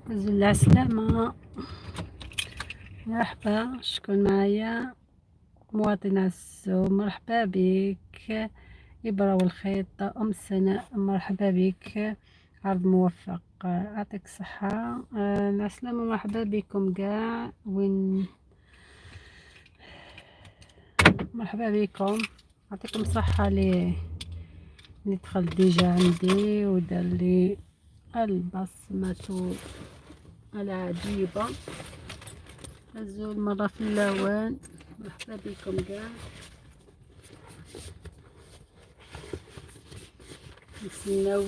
السلامة، مرحبا. شكون معايا؟ مواطن عسو، مرحبا بك. إبرة والخيط، أم سناء، مرحبا بك. عرض موفق، يعطيك الصحة. السلامة، مرحبا بكم كاع. وين مرحبا بكم، يعطيكم الصحة اللي دخل déjà عندي ودار لي البصمة العجيبة. أزول مرة في اللوان. مرحبا بكم كاع. نتسناو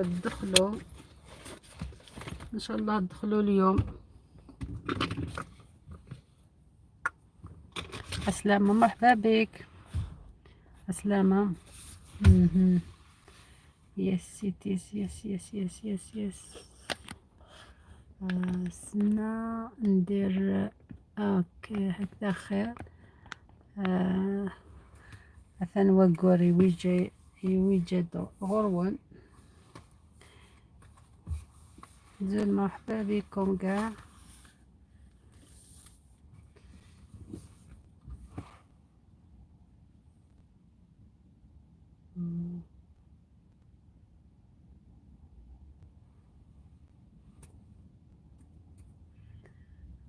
تدخلوا، ان شاء الله تدخلوا اليوم. السلامة، مرحبا بك. السلامة. Yes, it is. Yes, yes, yes, yes, yes. سنا ندير okay هكذا خير. اثن وقوري ويجي يوجد غرون زين. مرحبا بكم كاع.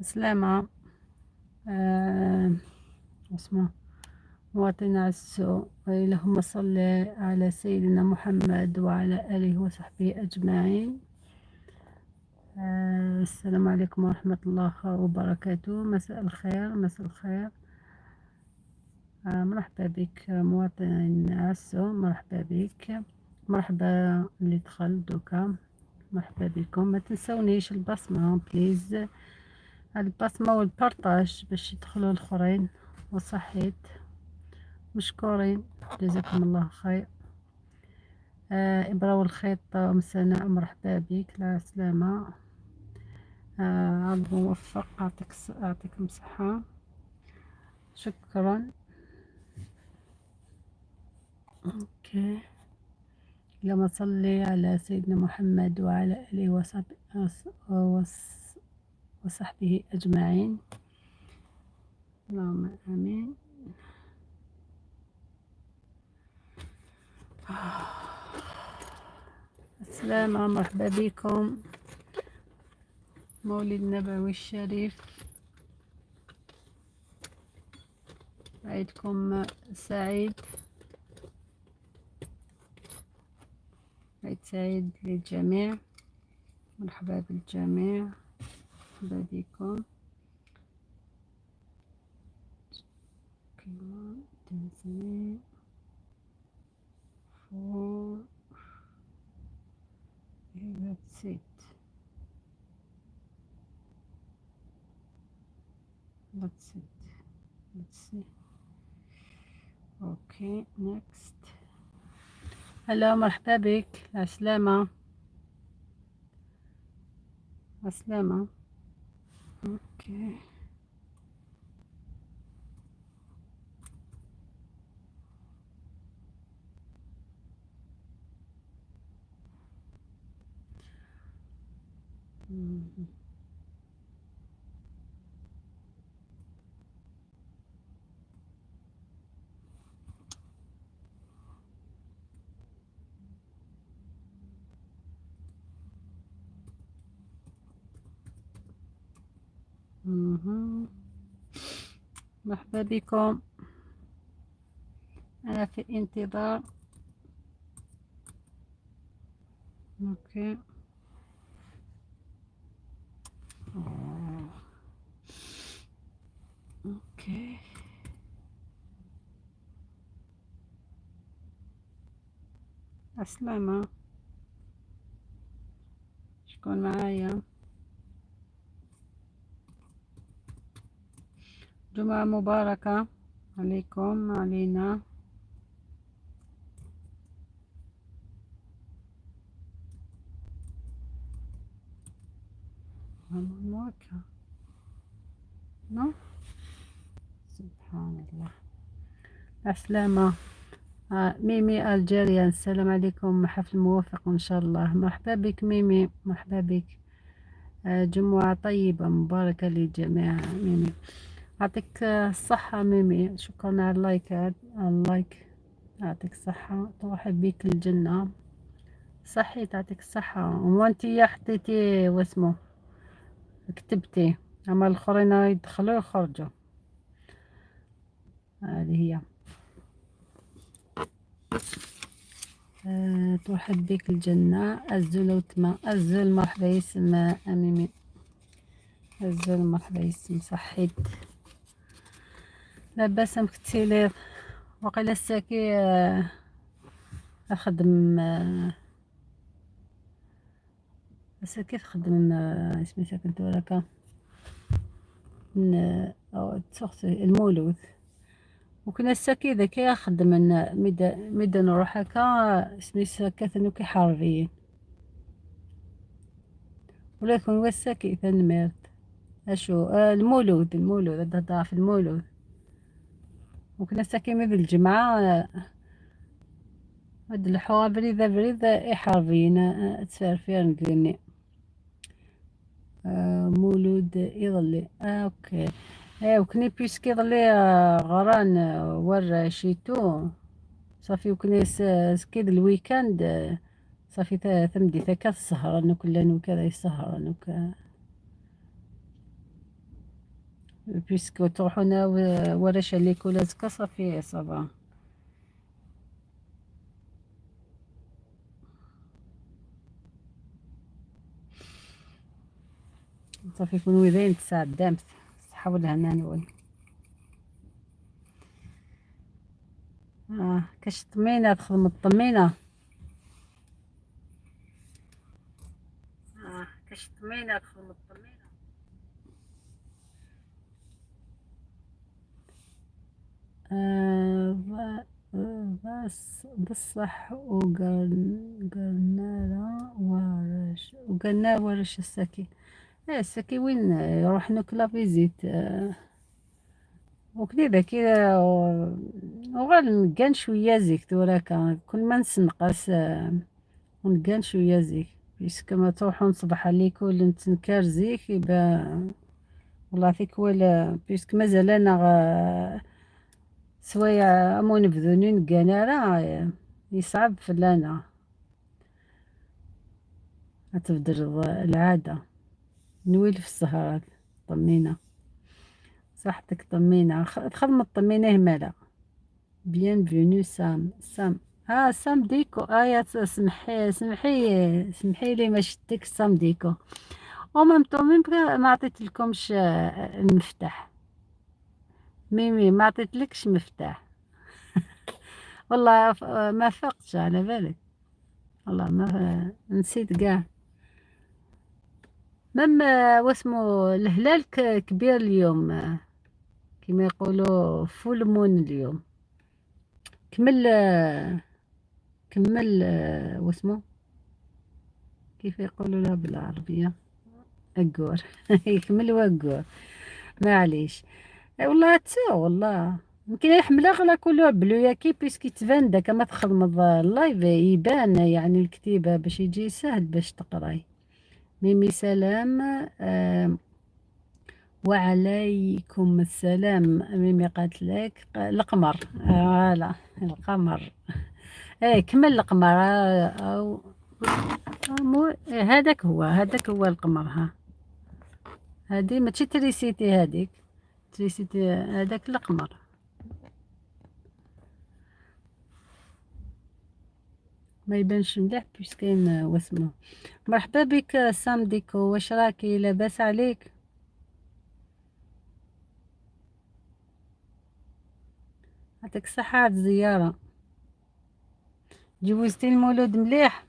سلامة. اسمه مواطن عسو. اللهم صل على سيدنا محمد وعلى آله وصحبه أجمعين. السلام عليكم ورحمة الله وبركاته. مساء الخير، مساء الخير. مرحبا بك مواطن عسو، مرحبا بك. مرحبا اللي دخل دوكا، مرحبا بكم. ما تنسونيش البصمة please، البصمة وال partage باش يدخلوا الاخرين. وصحيت، مشكورين، جزاكم الله خير. إبرة والخيط، أم سناء، مرحبا بك. لا سلامة. عرض موفق، يعطيكم صحة، شكرا. okay، اللهم صل على سيدنا محمد وعلى آله وصحبه أجمعين، اللهم آمين. السلامة، مرحبا بكم. مولد النبوي الشريف، عيدكم سعيد، عيد سعيد للجميع. مرحبا بالجميع، مرحبا بكم. Okay, 1, 2, 3, 4. That's it. That's it. Let's see. Okay, next. هلا، مرحبا بك. السلامة، السلامة. Okay. مهم. مرحبا بكم، أنا في انتظار. Okay. أوه. Okay، السلامة. شكون معايا؟ جمعة مباركة عليكم علينا. مباركة. No، سبحان الله. السلامة. ميمي الجيريان، السلام عليكم، حفل موفق ان شاء الله. مرحبا بك ميمي، مرحبا بك. جمعة طيبة مباركة للجميع. ميمي يعطيك الصحة ميمي، شكرا على ال like، على ال like، يعطيك الصحة، ترحب بك الجنة. صحي تعطيك الصحة. وانتي حطيتي واسمو كتبتي، اما الاخرين يدخلوا يخرجوا. هذه هي. ترحب بك الجنة. الزول وتما الزول، مرحبا يسم أميمي، الزول مرحبا يسم. صحيت لاباس مكتسيلير وقيلا الساكي خدم الساكي تخدم سميتها كنت وراك المولود. وكنا الساكي ذاك يخدم ميدا نروح هكا سميتها كاثنو كيحاربين ولا يكون هو الساكي ثانميرت اشو المولود، المولود هذا في المولود. وكنا الساكي ميد الجمعة هاد الحوا بريدة بريدة يحاربين تفرفير نقولني مولود يظلي. okay وكني puisque يظلي غران ور شيتو صافي. وكني سكيد ال week-end صافي ثمدي ثكا السهرة نوك لانو كذا يسهر نوك puisque تروحونا ورش l'école زكا صافي ça va. صافي يكون وذين تساعد دامت الصحة والهنا نقول. كاش طمينة تخدم الطمينة. كاش طمينة تخدم الطمينة. بس بصح وقرنا ورش، وقرنا ورش الساكي. الساكي وين يروح نوك la visite. وكذا ذاك وغير نكان شوية زيك توراكا كل ما نسنقص ونكان شوية زيك puisque ما تروحو نصبح على l'école نتنكر زيك يبا والله فيك ولا puisque مازال انا سوايع امو نبذوني نكان راه يصعب فلانا تبدل العادة. نويل في السهرات طمينة صحتك طمينة تخدم الطمينة همالة. bienvenue سام، سام سام ديكو. يا سمحي سمحي سمحي لي ما شتك سام ديكو. au même temps même ما عطيت لكمش المفتاح ميمي، ما عطيتلكش مفتاح. والله ما فقتش على بالك، والله ما نسيت كاع. même واسمو الهلال كبير اليوم كما يقولوا full moon اليوم. كمل كمل واسمو كيف يقولوا لها بالعربية أقور. يكمل وأقور معليش. والله تسو والله يمكن يحمل غلا couleur bleue ياكي puisque تبان داك ما تخدم ال live يبان يعني الكتيبة باش يجي سهل باش تقراي. ميمي سلام وعليكم السلام. ميمي قالت لك القمر voilà القمر. ايه كمل القمر او هذاك هو، هذاك هو القمر. ها هذه ماشي تريسيتي، هذيك تريسيتي هذاك القمر. ما يبانش مليح puisque كاين واسمو. مرحبا بك سام ديكو، واش راكي لاباس عليك؟ يعطيك الصحة على الزيارة. جوزتي المولود مليح؟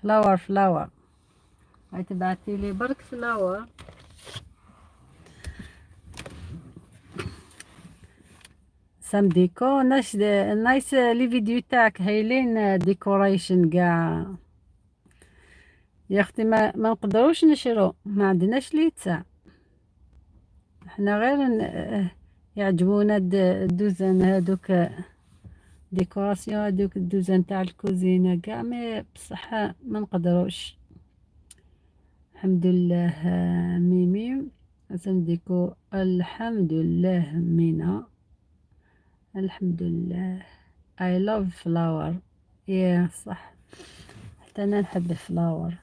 flower flower هاي تبعتي لي برك flower. سام ديكو nice nice les vidéos تاعك هايلين décoration كاع يا اختي. ما نقدروش نشرو، ما عندناش لي تاع حنا غير يعجبونا الدوزان هادوك décoration، هادوك الدوزان تاع الكوزينة كاع، mais بصح ما نقدروش. الحمد لله ميمي سنديكو. الحمد لله مينا، الحمد لله. I love flower. yeah صح، حتى انا نحب ال flower،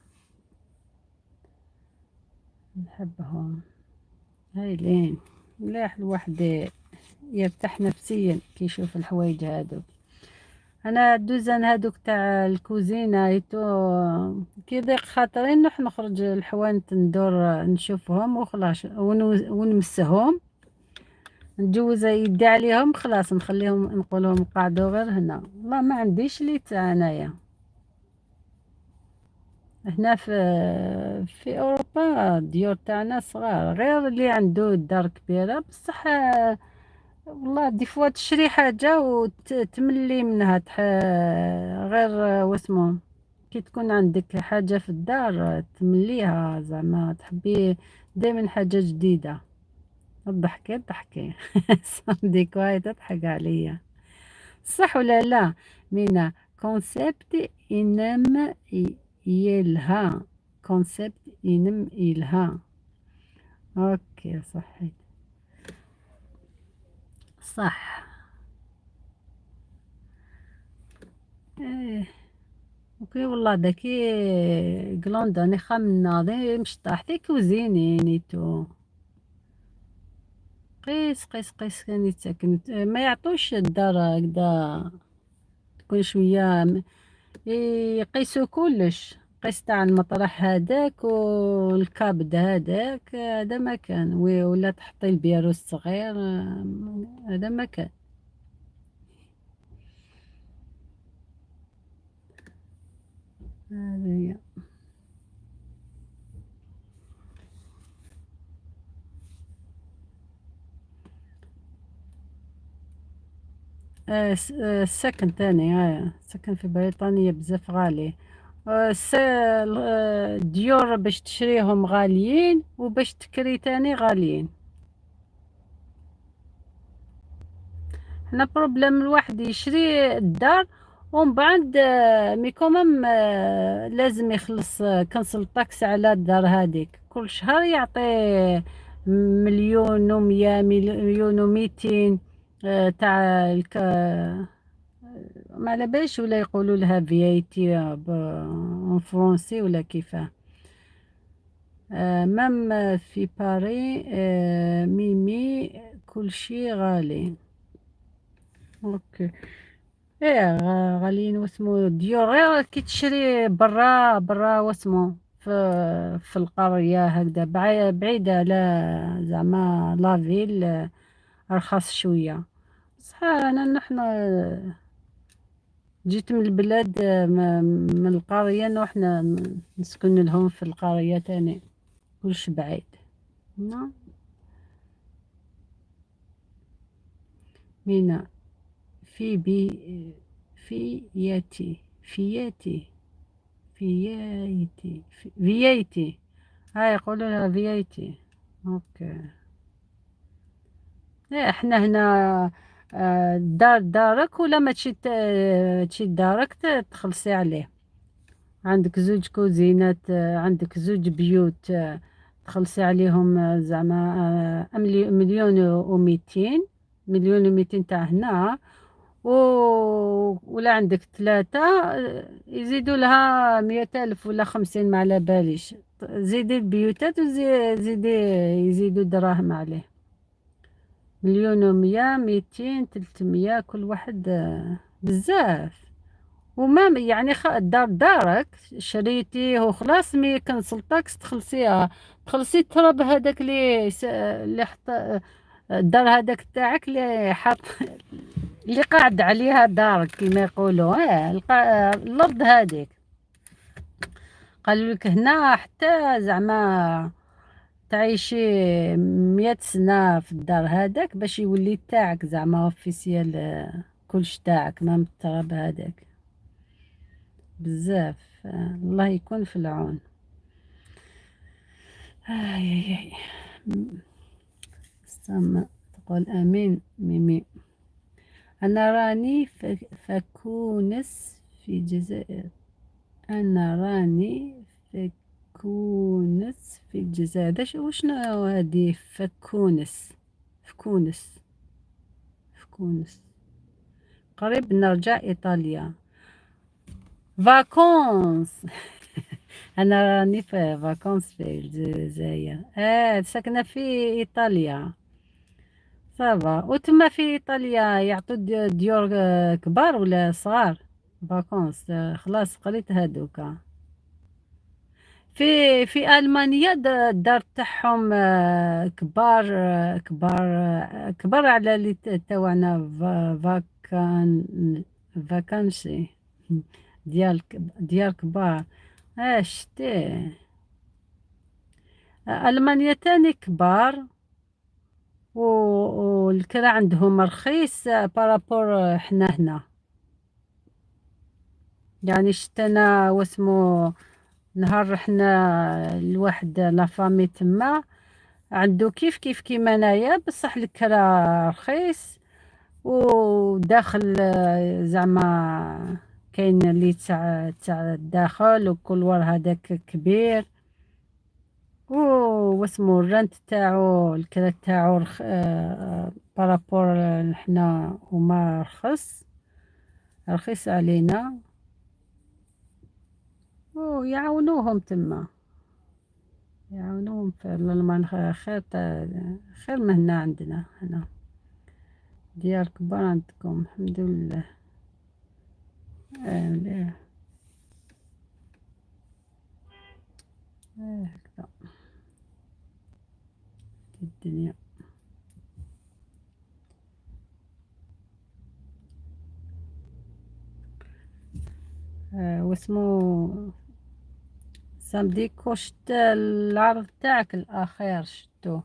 نحبهم هايلين. مليح الواحد يرتاح نفسيا كي يشوف الحوايج هادوك. انا الدوزان هادوك تاع الكوزينة et tout كي يضيق خاطري نروح نخرج الحوانت ندور نشوفهم وخلاص ونمسهم، نجوز يدي عليهم خلاص، نخليهم نقولهم قعدوا غير هنا. والله ما عنديش لي تاع انايا هنا في اوروبا الديور تاعنا صغار، غير اللي عنده الدار كبيرة. بصح والله des fois تشري حاجة وتملي منها، غير واسمو كي تكون عندك حاجة في الدار تمليها، زعما تحبي دائما حاجة جديدة. تضحكي تضحكي صنديق هاي تضحك عليا، صح ولا لا مينا؟ concept إنم يلها، concept إنم يلها. okay صحيت صح. ايه okay والله داكي قلونداني خمنا ذي مشطاح ذي كوزيني et tout قيس قيس قيس كان يتسكن، ما يعطوش الدار هكذا تكون شوية، يقيسو كلش، قيس تاع المطرح هذاك والكابد هذاك، هذا ما كان، ولا تحطي البيرو الصغير، هذا ما كان. هذه هي. السكن تاني، السكن في بريطانيا بزاف غالي. الديور باش تشريهم غاليين وباش تكري تاني غاليين. حنا problème الواحد يشري الدار ومن بعد mais quand même لازم يخلص council tax على الدار هذيك، كل شهر يعطي 1,100,000، 1,200,000 تاع ما على باليش ولا يقولوا لها VAT en français ولا كيفاه. même في باري ميمي كل شيء غالي. okay ايه غاليين واسمو ديور، غير كي تشري برا برا واسمو في القرية هكذا بعيدة على زعما la ville، ارخص شوية. بصح انا نحن جيت من البلاد من القرية نروح نسكن لهم في القرية تاني، كلش بعيد. نعم مينا في بي فياتي فياتي فيايتي فيايتي، هاي يقولوا لها فيايتي. okay إيه احنا هنا دار دارك ولا ما تشي دارك تخلصي عليه. عندك زوج كوزينات، عندك زوج بيوت، تخلصي عليهم زعما 1,200,000، 1,200,000 تاع هنا، ولا عندك 3 يزيدوا لها 100,000 ولا 50 ما على باليش. زيدي البيوتات وزيدي يزيدوا دراهم عليه. 1,100,000، 200، 300، كل واحد بزاف. وما يعني الدار دارك شريتيه وخلاص، mais council tax تخلصيها، تخلصي التراب هذاك اللي حط الدار هذاك تاعك اللي حاط اللي قاعد عليها دارك كما يقولوا. الارض هذيك قالوا لك هنا حتى زعما تعيشي 100 سنة في الدار هذاك باش يولي تاعك زعما officiel، كلش تاعك même التراب هذاك. بزاف الله يكون في العون. آي آي آي. استنى تقول امين ميمي. انا راني فكونس في الجزائر، انا راني فكونس في الجزائر. وشنو هادي فكونس؟ فكونس فكونس. قريب نرجع إيطاليا vacances. أنا راني في vacances في الجزائر. ساكنة في إيطاليا. ça va. وتما في إيطاليا يعطوا ديور كبار ولا صغار؟ vacances خلاص قريت هادوكا. في ألمانيا الدار تاعهم كبار كبار كبار على اللي تاوعنا. Vacanze ديال ديال كبار. شتي ألمانيا تاني كبار والكرا عندهم رخيص par rapport حنا هنا. يعني شت انا واسمو نهار رحنا لواحد la famille تما عنده كيف كيف كيما انايا، بصح الكرا رخيص وداخل زعما كاين اللي تاع الداخل و couloir هذاك كبير واسمو ال rent تاعو الكرا تاعو par rapport حنا هما رخص رخيص علينا ويعاونوهم تما، يعاونوهم في الألمان خير خير من هنا عندنا. هنا ديار كبار عندكم الحمد لله. مليح. هكذا الدنيا. واسمو سامديكو شت العرض تاعك الأخير شتو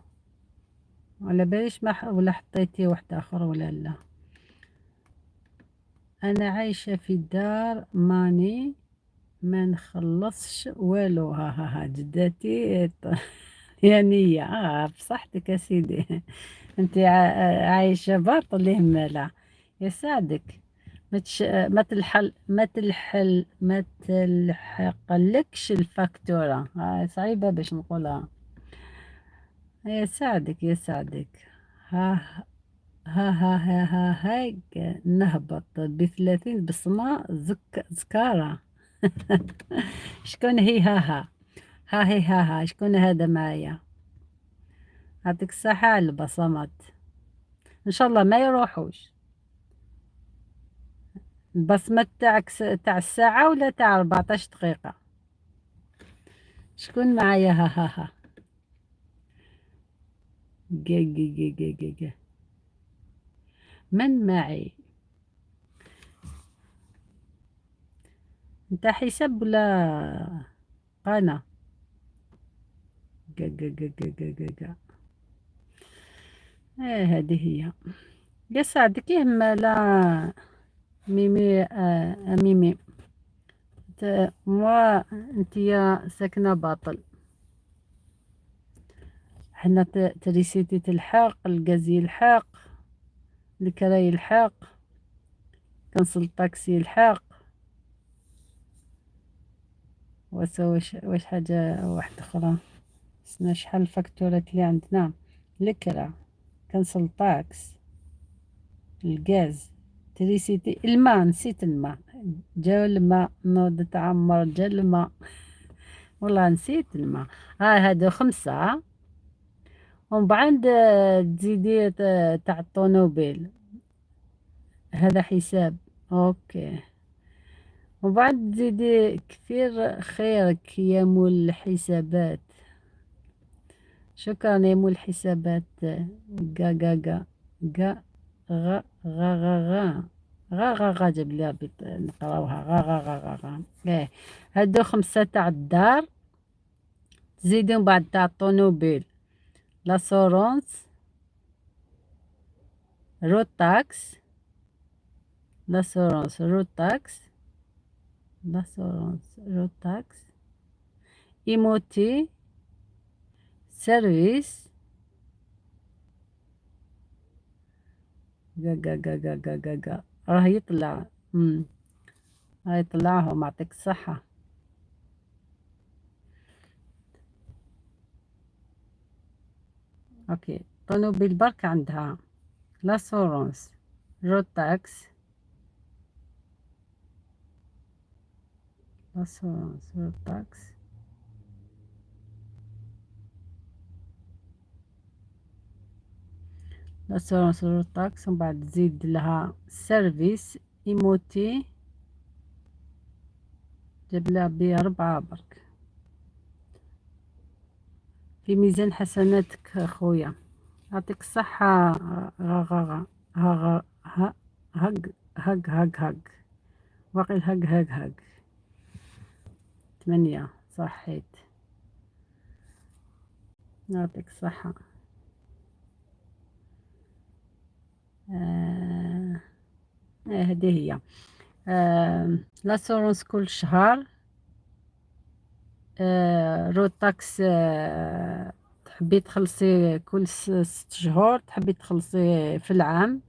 على باليش ما ولا حطيتي واحد آخر ولا لا. أنا عايشة في دار ماني ما نخلصش والو. ها ها ها جداتي يعني بصحتك يا سيدي. انت عايشة باطل همالة يساعدك. ما تلحل ما تلحل ما تلحقلكش الفاكتورة. صعيبة باش نقولها. يساعدك يساعدك. ها ها ها ها ها هاي نهبط ب30 بصمة زكارة. شكون هي؟ ها ها ها هي ها ها. شكون هذا معايا؟ يعطيك الصحة على البصمات. إن شاء الله ما يروحوش. البصمة تاعك تاع الساعة ولا تاع 14 دقيقة؟ شكون معايا؟ ها ها ها جا جا جا جا جا جا. من معي؟ انت حساب ولا قناة؟ جا جا جا جا جا جا جا. هذه هي. يا سعدك لا ميمي. ميمي moi انت يا ساكنة باطل. حنا تريسيتي تلحق، الغاز يلحق، الكرا يلحق، كنسل الطاكسي يلحق. واش حاجة واحدة أخرى. سنا شحال الفاكتورات اللي عندنا؟ الكرا، كنسل طاكس، الغاز، تريسيتي، الماء، نسيت الماء، جا الماء نوض تعمر جا الماء والله نسيت الماء. هادو 5. ومن بعد تزيدي تاع الطونوبيل، هذا حساب. OK. ومن بعد تزيدي كثير خيرك يا مول الحسابات. شكرا يا مول الحسابات. غا غا غا غا غا غا غا غا غا غا غا جاب لي ربي نقراوها غا غا غا غا غا. هادو 5 تاع الدار، تزيدي من بعد تاع الطونوبيل، l'assurance، route tax، l'assurance route tax، l'assurance route tax، ايموتي service، غا غا غا غا غا غا غا. راه يطلع. راه يطلعهم. يعطيك الصحة. OK، طونوبيل برك عندها l'assurance، road tax، l'assurance، road tax، l'assurance، road tax، ومن بعد تزيد لها service MOT، جاب لها بي 4 برك. في ميزان حسناتك خويا، يعطيك الصحة. غا غا غا هق هق هق هق باقي هق هق هق 8. صحيت، يعطيك الصحة. هذه هي l'assurance كل شهر، road tax، تحبي تخلصي كل 6 شهور، تحبي تخلصي في العام،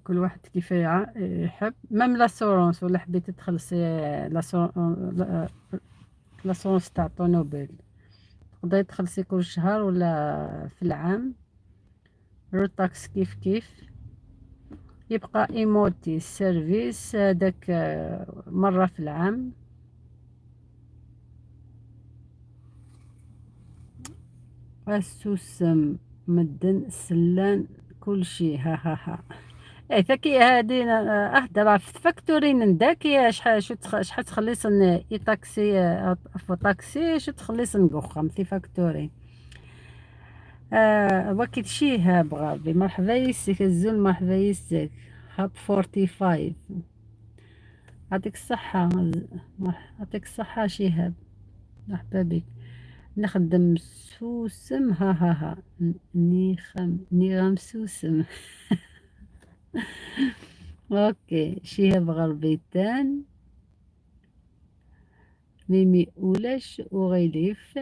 كل واحد كيف يحب. même l'assurance ولا حبيتي تخلصي l'assurance تاع طونوبيل، تقدري تخلصي كل شهر ولا في العام. road tax كيف كيف. يبقى MOT service هذاك مرة في العام. السوسم مدن سلان كل شيء. ها ها ها. ايه فكي هادي اهدر في فاكتورين نداك شحال شو شحال تخلص اي تاكسي، افو تاكسي شو تخلص نقوخم في فاكتورين. وكيت شيهاب غربي، مرحبا يسك الزول، مرحبا يسك هاب 45. يعطيك الصحة، يعطيك الصحة شهاب، مرحبا بك. نخدم سوسم ها ها ها نيخم نيغم سوسم. OK شهاب غربيتان ميمي اولاش وغيليف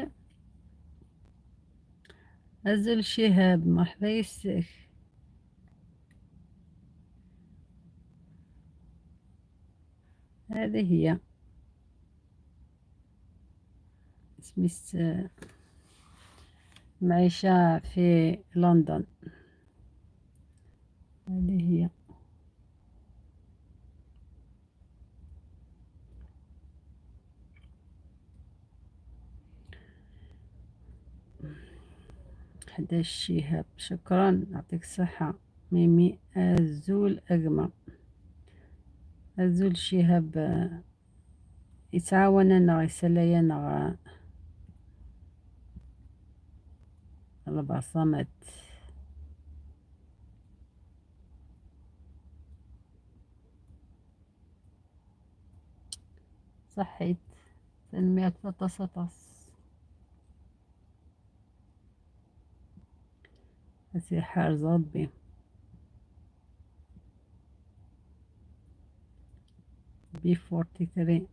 أزل شهاب، مرحبا يسك. هذه هي سميت معيشة في لندن. هذه هي. 11 شهاب، شكرا، يعطيك الصحة ميمي. أزول أجمع أزول شهاب يتعاوننا يسلينا البصمات. صحيت تنمية 13. هسي حارز ربي. B 43.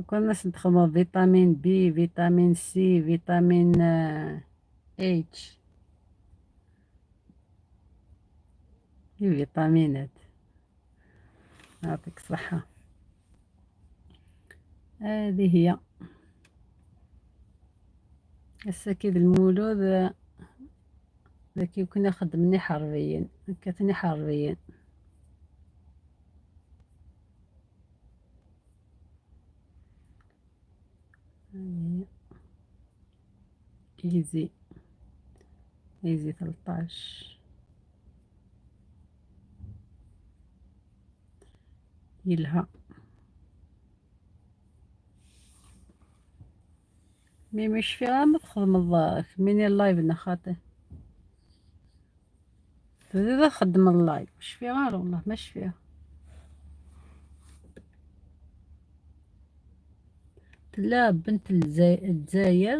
كنا نستخدمو vitamine B، vitamine C، vitamine H، فيتامينات. يعطيك الصحة. هذه هي السكيد المولود ذاك كنا خدمني حربيا، كاتني حربيا. ايزي ايزي 13 يلها. مي مش فيها ما تخدم ميني ال live نخاطي تزيد خدم ال live مش فيها والله مش فيها. لا بنت الجزائر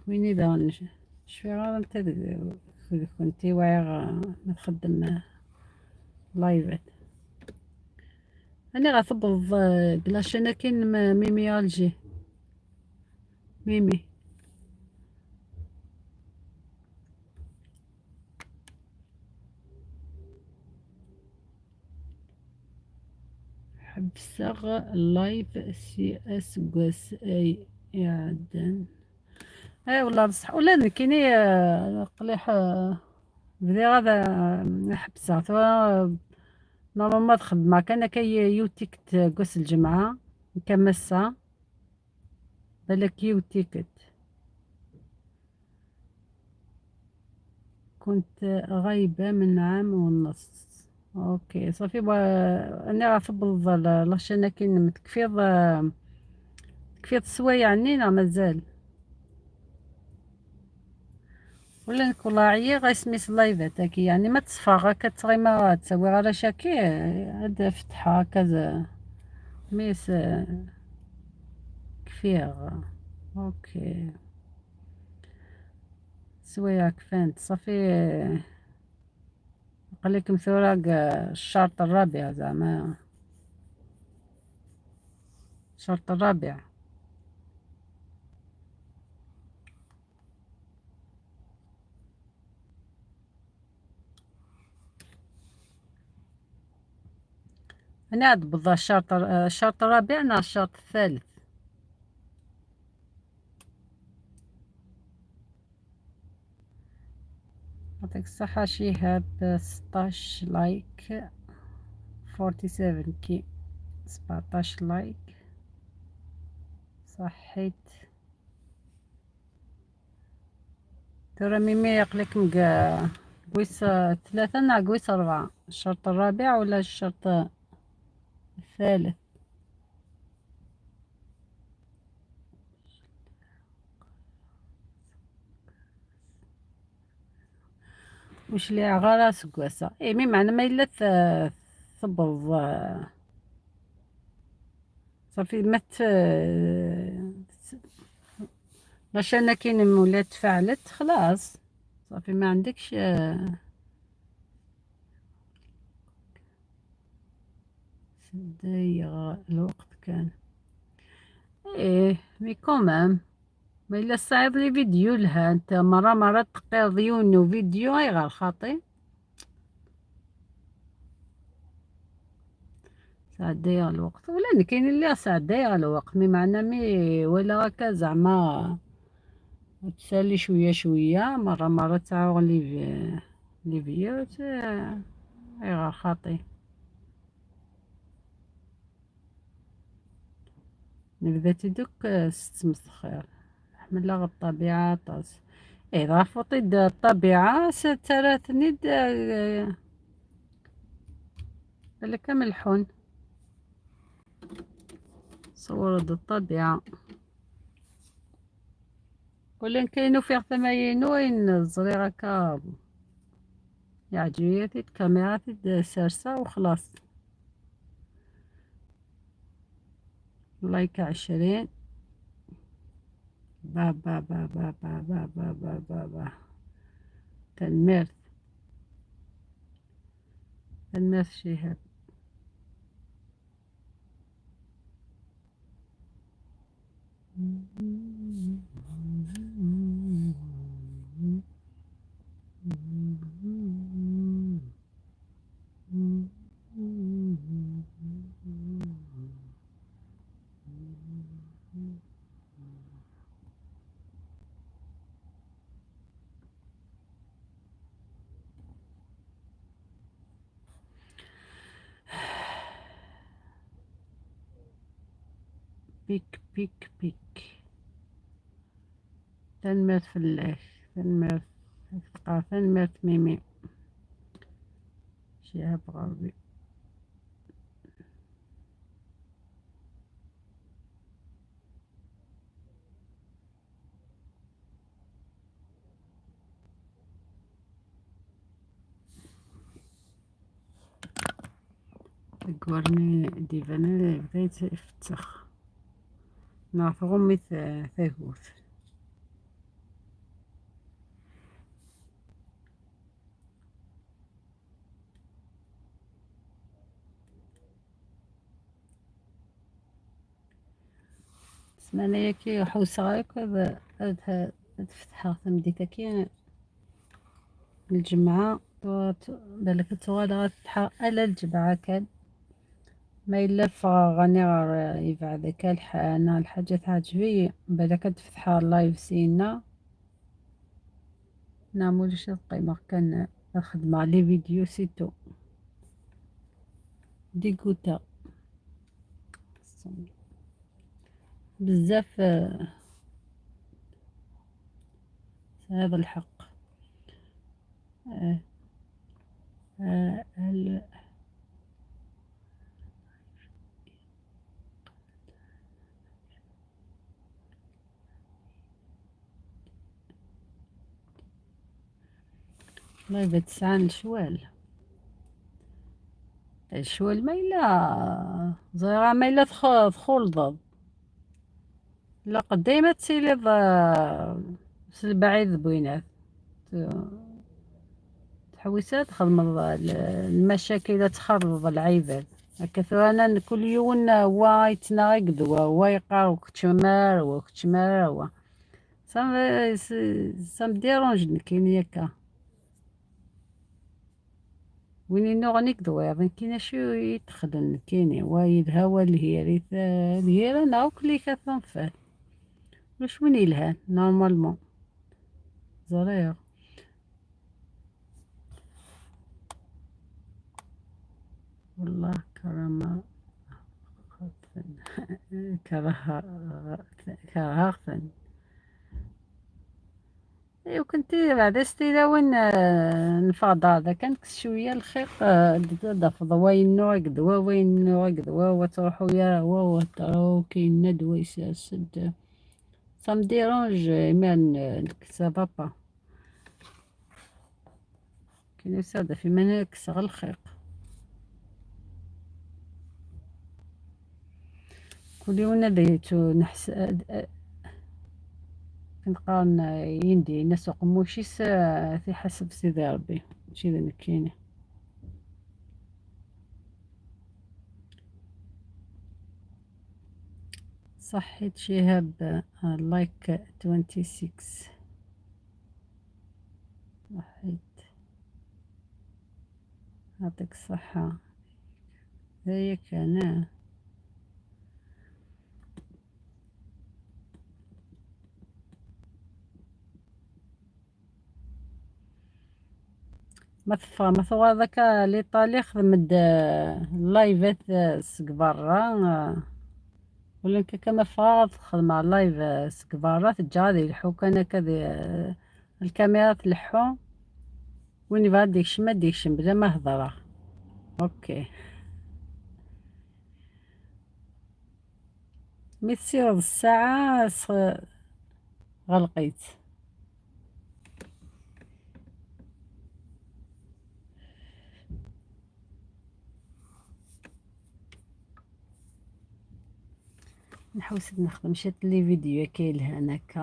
وين اذا شفيها انت كنتي واعي ما تخدم لايفات. انا غتبض بلاش انا كاين ميمي الجي ميمي. حبسغ ال live سي اسقاس اي يعدن. اي والله بصح ولا كايني قليح بدي غادا نحبسها توا normalement تخدم كان كي يوتيكت قوس الجمعة كمسة بالك يوتيكت. كنت غايبة من عام ونص. OK صافي انا غنفضل la chaîne كاين تكفيض تكفيض السوايع نينا مازال ولا نكون عيا غيسميس اللايفات هاكي يعني ما تصفى غا كتغي ما تسوي غير شاكي هاد فتحة كذا ميس كفيغ. OK سوايع كفانت صافي. قالكم ثوراق الشرط الرابع زعما الشرط الرابع. أنا عاد بالضبط الشرط الرابع أنا الشرط الثالث. يعطيك الصحة شهاب 16 like 47 كي 17 like صحيت. ترى ميمي يقلك قويس 3 نا قويس 4 الشرط الرابع ولا الشرط الثالث؟ واش اللي غير سكواسة اي mais معنا ما الا ثبض صافي ما باش انا كاين ولات تفاعلت خلاص صافي ما عندكش. ضيق الوقت كان ايه mais quand même ما الا صعيب les vidéos لها انت مرة مرة تقيض يونو فيديو اي غير خاطي ساعات ضيق الوقت ولا كاين اللي ساعات ضيق الوقت mais معنا mais ولا هكا زعما تسالي شوية شوية مرة مرة تعاون les vidéos اي غير خاطي. نبدا تدوك ستمسخير حمل الطبيعة طاس اي غافوطي الطبيعة ستراتني بالك ملحون صورة الطبيعة ولا كاينو فيه ثماينو وين الزريغة هكا يعجبني الكاميرا تيد سارسة وخلاص. like 20 با با با با با با با با با با تنمرت تنمرت شهاب. بيك بيك بيك تنمرت في الله تنمرت تنمرت ميمي شهاب غربي. قورني ديفانا بديت يفتخ نعرف غمي ثاغوث. سمانية كي حوس غايك هاد فتحة تمديتا كي الجمعة بالك تغال غتفتحها على الجمعة كان ما إلا فغاني غير يبعد أنا الحاجة تعجبني بالك تفتح ال live سينا نعمل القيمة كان نخدم les vidéos c'est tout dégoûté بزاف. هذا الحق. الله يبعد تسعة الشوال الشوال ما إلا زيرا ما إلا تخلض لا قديمة تسيلي البعيد بوينات تحويسات تخدم المشاكل تخرب العباد. هكا انا كل يوم هو يتناقض هو يقرا وكتشمار وكتشمار هو ça me dérange كاين ياكا وين نوغنيك دوير كاين شو يتخدم كاين وايد هوا الهيري الهيرة ناو كلي كثنفات واش وين يلهان normalement زرير. والله كرم كرهغثن. ايوا كنتي بعدا ستيلا وين نفاض هذا كان شوية الخيط دفض وين نوع وين نوع وتروحو يا هو كاين ندوة يسد ça me dérange ايمان ça va pas كاين ساده في منك غير الخيط كل يوم ديتو نحس نبقى يندي ناس قموشيس في حسب سيدي ربي ماشي ذا كاينه. صحيت شهاب لايك 26 صحيت يعطيك الصحة ذيك أنا. ما ما ثوا ذاك ليطالي خدم اللايفات سكبرا ولا كما فاض خدم على ال live سكبرا تجا غادي يلحو كان هكا الكاميرا تلحو وين يبغى ديكشم ما ديكشم بلا ما هضره. OK مي تصير الساعة غلقيت. نحوس نخدم شات les vidéos كاين هناك.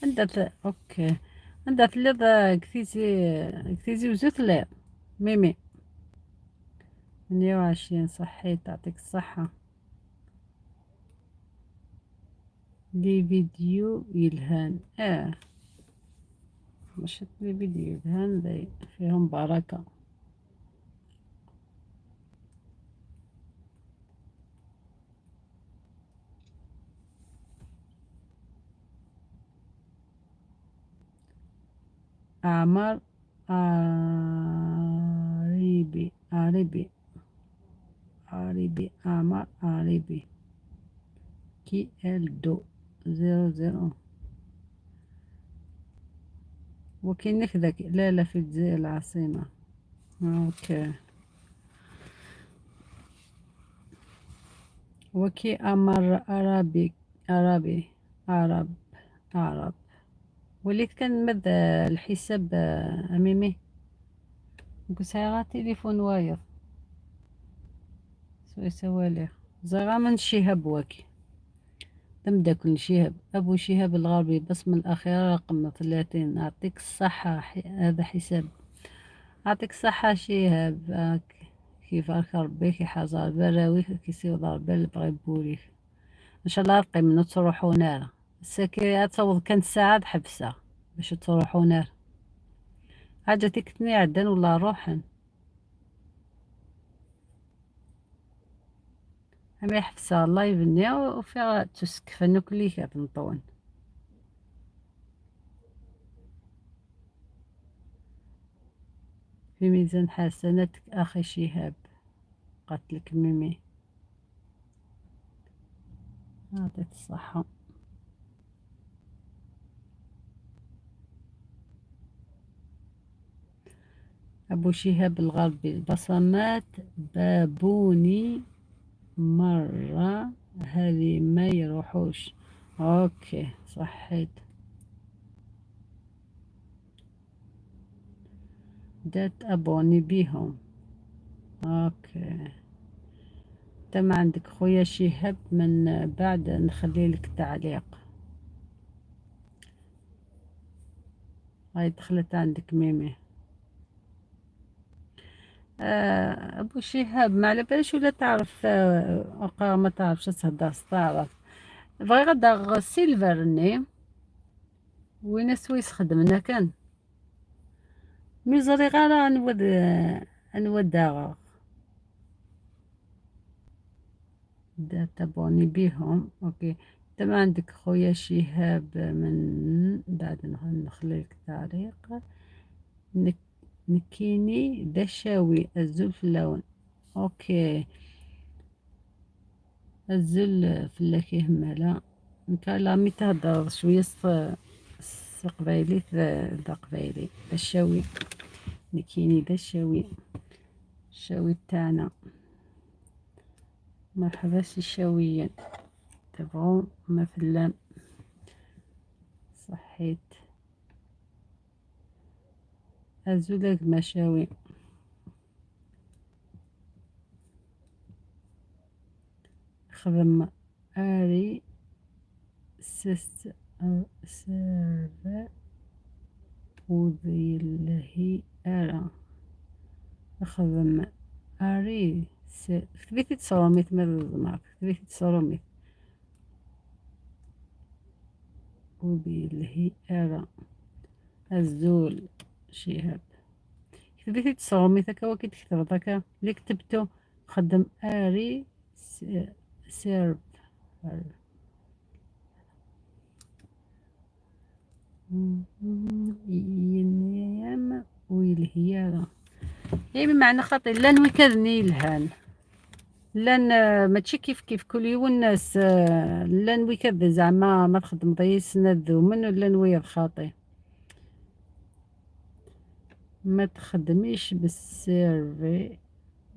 عندها OK عندها ثلاث كثيزي وزوت لا ميمي 28 صحيت تعطيك الصحة. les vidéos يلهان ماشي les vidéos يلهان ذي فيهم بركة. أعمار عريبي عريبي عريبي أعمار عريبي كي ال دو زيرو زيرو وكاين ذاك لا لا في الجزائر العاصمة. OK وكي أمر عربي عربي عرب عرب وليت كنمد الحساب أميمي نقول تليفون واير سوي سوالي زغا من شهاب واكي تم داك شهاب أبو شهاب الغربي بصمة الأخيرة رقم 30. أعطيك الصحة هذا حساب. أعطيك الصحة شهاب كيف ربي كي حزار براوي كي سيو ضرب بغي بوريك. ان شاء الله رقي منو تروحو نار ساكي تصوض كانت ساعة حبسة باش تروحو نار. حاجة تكتني عدن ولا روحن. أما يحبسها اللايف ني وفيها تسكف نوكلي كتنطون. في ميزان حسناتك أخي شهاب. قالت ميمي. يعطيك الصحة. أبو شهاب الغربي البصمات بابوني مرة هذه ما يروحوش. okay صحيت. دات abonner بيهم. okay تم عندك خويا شهاب، من بعد نخلي لك تعليق. هاي دخلت عندك ميمي. ابو شهاب ما على باليش ولا تعرف، ما تعرفش تهدر تعرف بغي غدا سيلفر ني وين سويس خدمنا كان ميزري غير نود نوداغ تابوني بيهم. okay تم عندك خويا شهاب، من بعد نخلي لك تعليق. نكيني دشاوي الزلف اللون. okay الزل فلاك يهملا نكالا مي تهدر شوية قبايلي ذا قبايلي دشاوي نكيني دشاوي الشاوي تاعنا. مرحبا سي الشاويين تبعو مثلا صحيت أزولك مشاوي. خدم آري سس سيرف وذي أرا خدم آري كتبيتي تصروميت ماذا كتبيتي تصروميت وذي أرا الزول شهاب. كتبيتي تصروميت هكا وكي تكتب هكا اللي كتبتو خدم آري سيرف ينام ويلهيارا. يعني بمعنى خاطر لان وكذني الهان لان ماشي كيف كيف كل يوم الناس لان ويكذ زعما ما تخدم ضيس ندو من ولا نويض خاطي. ما تخدميش بالسيرفي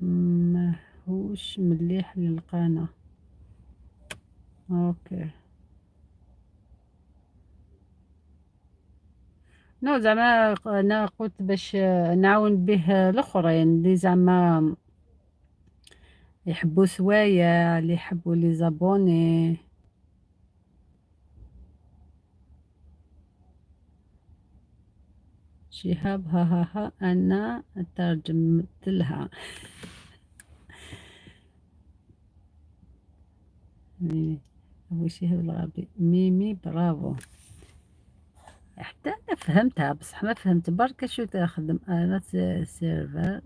ماهوش مليح للقناة. okay non زعما انا قلت باش نعاون به الاخرين اللي زعما يحبوا سوايع، اللي يحبوا les abonnés. شهاب ها ها ها انا ترجمت لها. ميمي ابو شهاب الغربي ميمي برافو. حتى انا فهمتها بصح ما فهمت برك شو تخدم انا serveur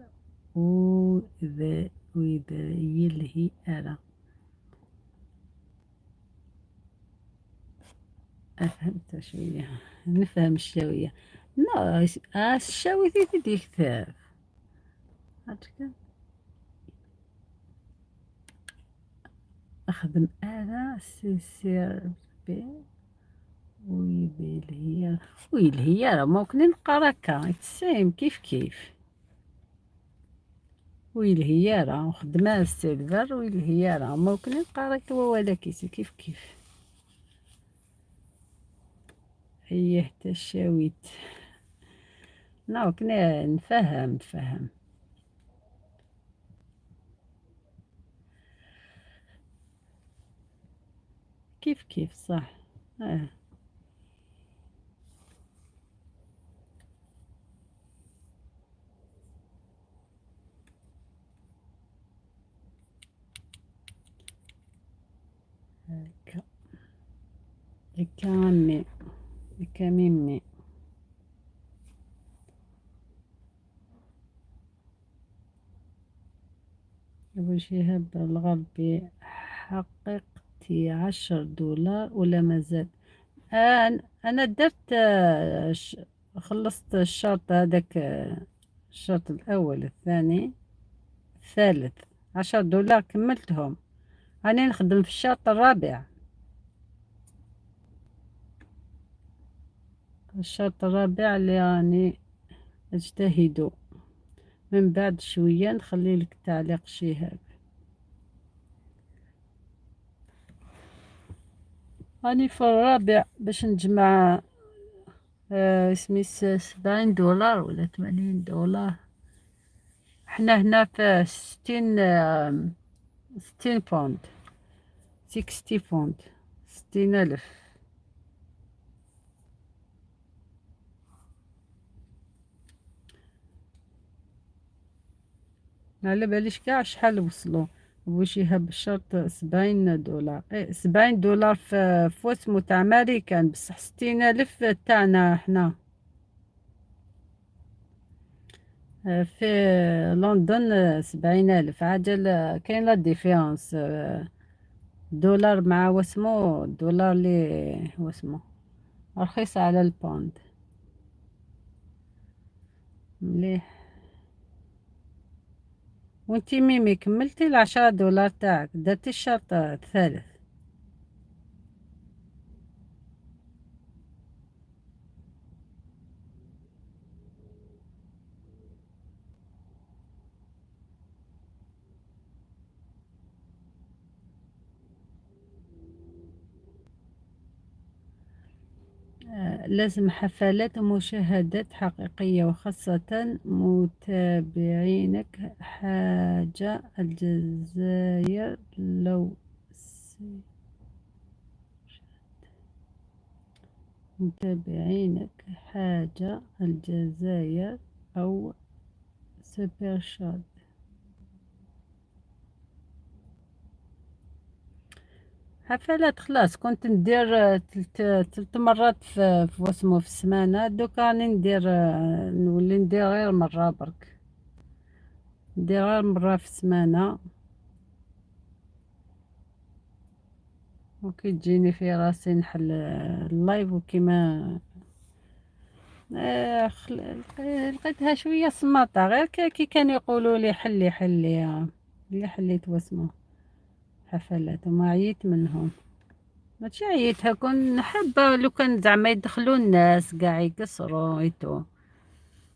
وذا وإذا يلهي أرى. أفهمت شوية نفهم الشاوية. لا الشاوية تيدي كتاب أخدم أنا سي سير بي ويلهي ويلهي راه ممكن نقرا هكا تسايم كيف كيف ويلهي راه خدمة السيرفر ويلهي راه ممكن نقرا ولا كيس كيف كيف. ايه تشاويت نو كنا نفهم فهم. كيف كيف صح. هكا هكا عمي، هكا ميمي. أبو شهاب الغربي، حققتي 10 دولار ولا مازال؟ أنا درت خلصت الشرط هذاك، الشرط الأول، الثاني، الثالث، 10 دولار كملتهم. راني نخدم في الشرط الرابع. الشرط الرابع اللي راني اجتهد. من بعد شوية نخلي لك تعليق شهاب. راني في الرابع باش نجمع اسمي 70 دولار ولا 80 دولار. حنا هنا في 60 pound، 60 pound، 60,000. ما على باليش كاع شحال وصلوا. واش يهب الشرط 70 دولار، إيه 70 دولار في واسمو تاع ماريكان، بصح 60,000 تاعنا حنا. في لندن 70,000. عجل كاين la différence، دولار مع واسمو الدولار اللي واسمو رخيص على ال pound. مليح. وانتي ميمي كملتي ال10 دولار تاعك؟ درتي الشرط الثالث؟ لازم حفلات ومشاهدات حقيقية، وخاصة متابعينك حاجة الجزائر. لو متابعينك حاجة الجزائر أو super chat. حفلات خلاص كنت ندير تلت مرات في واسمو في السمانة. دوكا راني ندير، نولي ندير غير مرة برك، ندير غير مرة في السمانة. وكي تجيني في راسي نحل ال live. وكيما لقيتها شوية سماطة، غير كي كانوا يقولوا لي حلي حلي، اللي حليت واسمو حفلات وما عييت منهم. ماشي عييتها، كون حابة لو كان زعما يدخلوا الناس قاع يقصروا et tout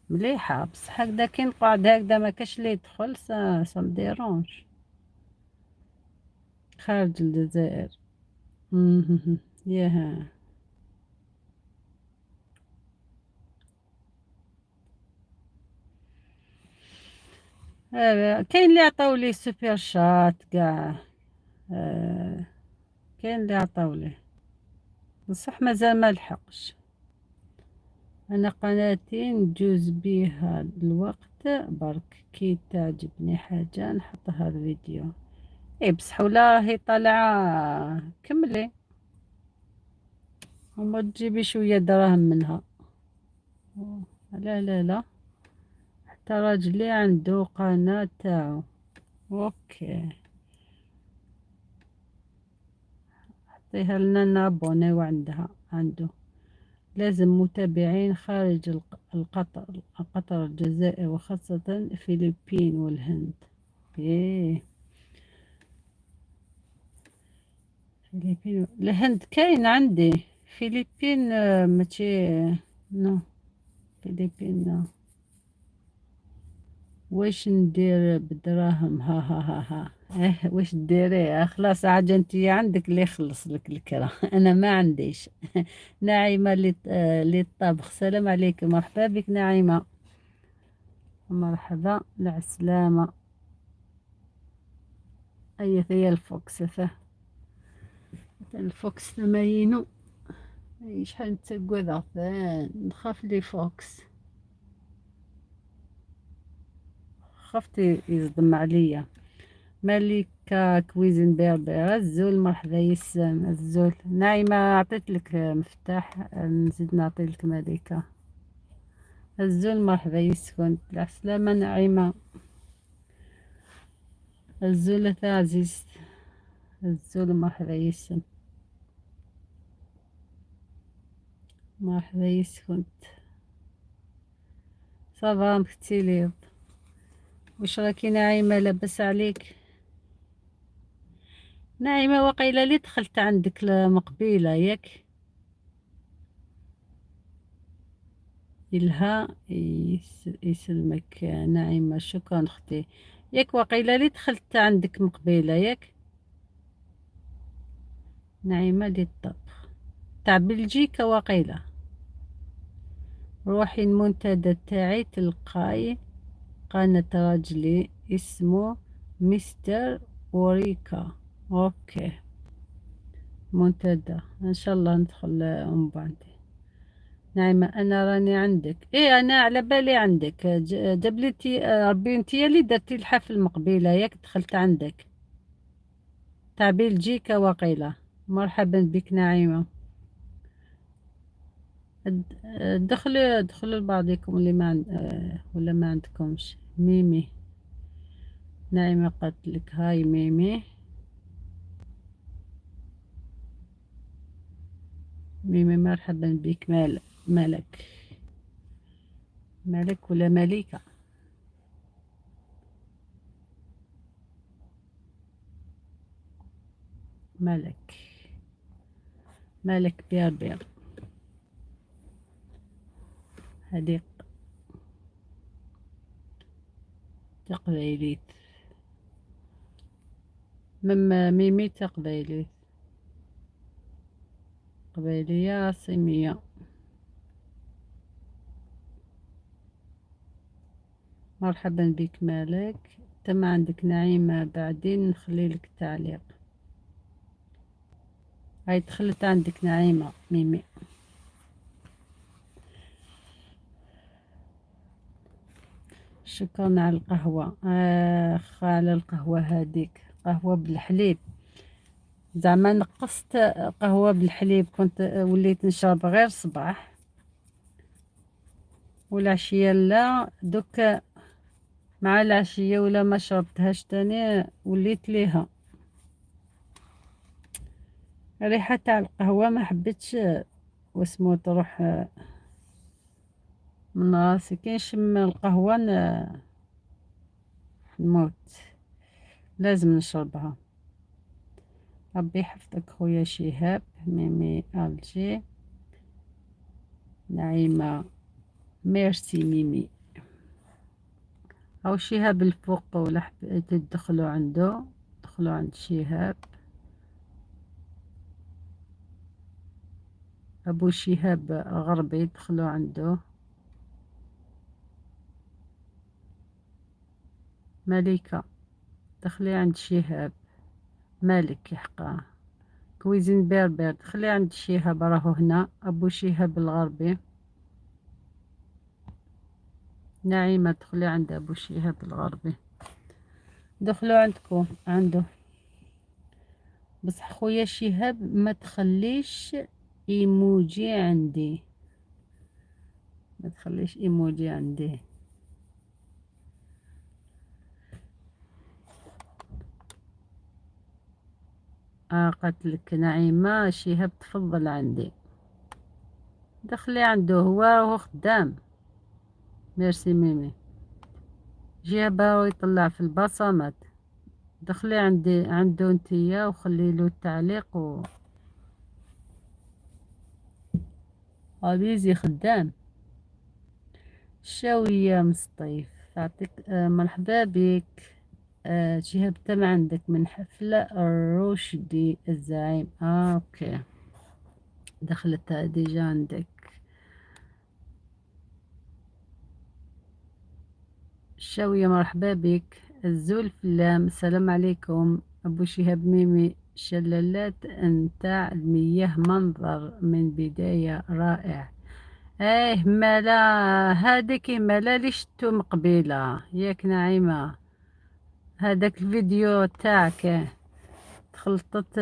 مليحة، بصح هكذا كي نقعد هكذا ما كاش اللي يدخل، ça me dérange. خارج الجزائر ياها. كاين اللي عطاو لي super chat كاع، كاين اللي عطاو لي، بصح مازال ما لحقش. انا قناتي نجوز بيها الوقت برك، كي تعجبني حاجة نحطها الفيديو. اي بصح ولا راهي طالعة كملي وما تجيبي شوية دراهم منها. لا لا لا، حتى راجلي عنده قناة تاعو. OK حطيها لنا نابونيو عندها عنده. لازم متابعين خارج القطر، قطر، الجزائر، وخاصة الفلبين والهند. ايه فلبين الهند كاين عندي. فلبين ماشي non، فلبين non. واش ندير بدراهم؟ ها ها ها ها. اه واش ديري؟ خلاص عاد انت عندك اللي يخلص لك الكرا، انا ما عنديش. نعيمة للطبخ، السلام عليكم، مرحبا بك نعيمة، مرحبا العسلامة. اي هي ال fox، ثا ال fox ثماينو. اي شحال نتقوذ ثان نخاف les fox، خفت يصدم عليا. ملكة cuisine berbère، أزول، مرحبا يسم أزول. ناعمة عطيت لك مفتاح، نزيد نعطي لك ملكة. أزول مرحبا يسكن، السلامة نعيمة. أزول عزيز، أزول مرحبا يسم، مرحبا يسكنت. ça va مكتيلي؟ واش راكي نعيمة؟ لاباس عليك نعيمة؟ وقيلة لي دخلت عندك مقبيلة ياك؟ إلها يسلمك نعيمة، شكرا اختي. ياك وقيلة لي دخلت عندك مقبيلة ياك نعيمة؟ للطبخ تاع بلجيكا وقيلة. روحي المنتدى تاعي تلقاي قناة راجلي اسمه مستر اوريكا. OK منتدى ان شاء الله ندخل من بعد. نعيمة انا راني عندك، ايه انا على بالي عندك، جابلتي ربي انتي اللي درتي الحفل مقبيلة ياك؟ دخلت عندك تاع بلجيكا وقيلة. مرحبا بك نعيمة. دخلوا دخلوا لبعضكم اللي ما عند ولا ما عندكمش. ميمي نعيمة قالت لك هاي ميمي. ميمي مرحبا بك. مالك مالك ولا مليكة؟ ملك ملك berbère. هذه تقبيليت مما ميمي تقبيليت قبيلية عاصمية. مرحبا بك مالك. تم عندك نعيمة، بعدين نخلي لك تعليق. هاي دخلت عندك نعيمة ميمي. شكرا على القهوة. اخ على القهوة هذيك، قهوة بالحليب. زعما نقصت قهوة بالحليب، كنت وليت نشرب غير صباح والعشية لا. دوك مع العشية ولا ما شربتهاش تاني وليت ليها ريحة تاع القهوة، ما حبيتش واسمو تروح من راسي. كي نشم القهوة نموت، لازم نشربها. ربي يحفظك خويا شهاب. ميمي Alger نعيمة ميرسي ميمي. او شهاب الفوق ولا حبيتو تدخلوا عنده، دخلوا عند شهاب ابو شهاب غربي، دخلوا عنده. مليكة دخلي عند شهاب. مالك يحقا cuisine berbère دخلي عند شهاب، راهو هنا ابو شهاب الغربي. نعيمة دخلي عند ابو شهاب الغربي، دخلوا عندكم عنده. بصح خويا شهاب ما تخليش ايموجي عندي، ما تخليش ايموجي عندي. قالت لك نعيمة شهاب تفضل عندي، دخلي عنده هو راهو خدام. ميرسي ميمي. شهاب راهو يطلع في البصمات، دخلي عندي عنده انتيا وخلي له التعليق و عزيزي خدام. شاوية مصطيف يعطيك مرحبا بك. شهاب تم عندك من حفلة الرشدي الزعيم. OK دخلت déjà عندك. شاوية مرحبا بك. الزول فلام السلام عليكم. أبو شهاب ميمي شلالات نتاع المياه منظر من بداية رائع. ايه مالا هذيك مالا اللي شتو مقبيلة ياك نعيمة؟ هذاك الفيديو تاعك تخلطت.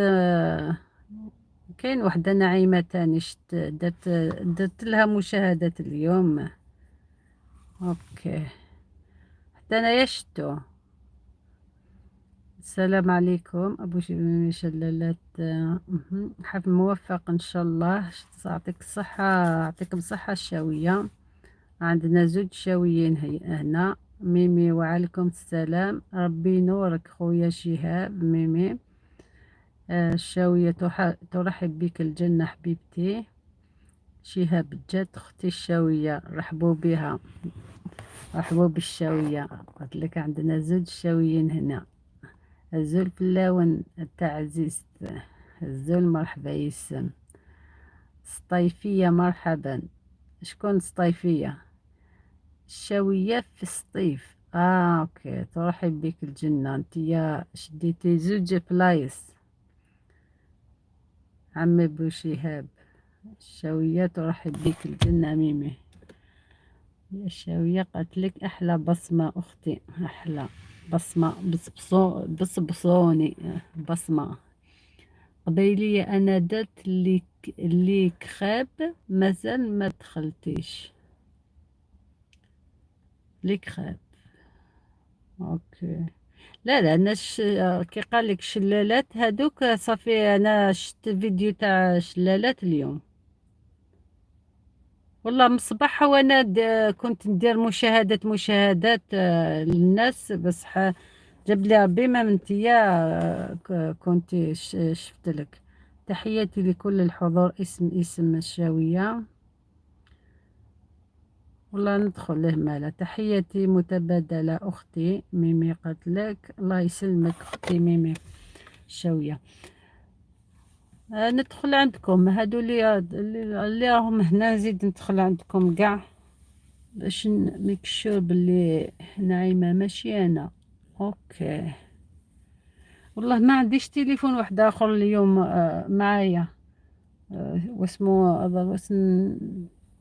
كاين وحده نعيمه تاني شت درت لها مشاهدات اليوم. OK، حتى انايا شتو. السلام عليكم ابو شلالات، حفل موفق ان شاء الله. يعطيك الصحة، يعطيكم الصحة الشاوية. عندنا زوج شاويين هنا. ميمي وعليكم السلام، ربي ينورك خويا شهاب. ميمي الشاوية ترحب بك الجنة حبيبتي. شهاب جات اختي الشاوية، رحبوا بها، رحبوا بالشاوية. قلت لك عندنا زوج شاويين هنا. الزول فلاون التعزيز الزول، مرحبا يسم. سطيفية مرحبا. شكون سطيفية؟ الشاوية في سطيف. OK، ترحب بك الجنة. انتيا شديتي زوج بلايص. عمي بو شهاب، الشاوية ترحب بك الجنة. ميمي يا الشاوية قالت لك أحلى بصمة أختي، أحلى بصمة. بصبصوني بصمة قبيلية. أنا درت les crêpes، مازال ما دخلتيش les crêpes. OK، لا لا، انا كي قال لك شلالات هادوك صافي، انا شفت فيديو تاع شلالات اليوم. والله من الصباح وانا كنت ندير مشاهدات مشاهدات للناس، بصح جاب لي ربي ما انتيا كنت شفت لك. تحياتي لكل الحضور. اسم الشاوية والله ندخل له مالا. تحياتي متبادلة أختي ميمي، قالت لك الله يسلمك أختي ميمي الشاوية. ندخل عندكم هادو اللي راهم هنا، نزيد ندخل عندكم كاع باش make sure باللي نعيمة ماشي أنا. OK، والله ما عنديش تليفون واحد آخر اليوم معايا، واسمو هذا، بس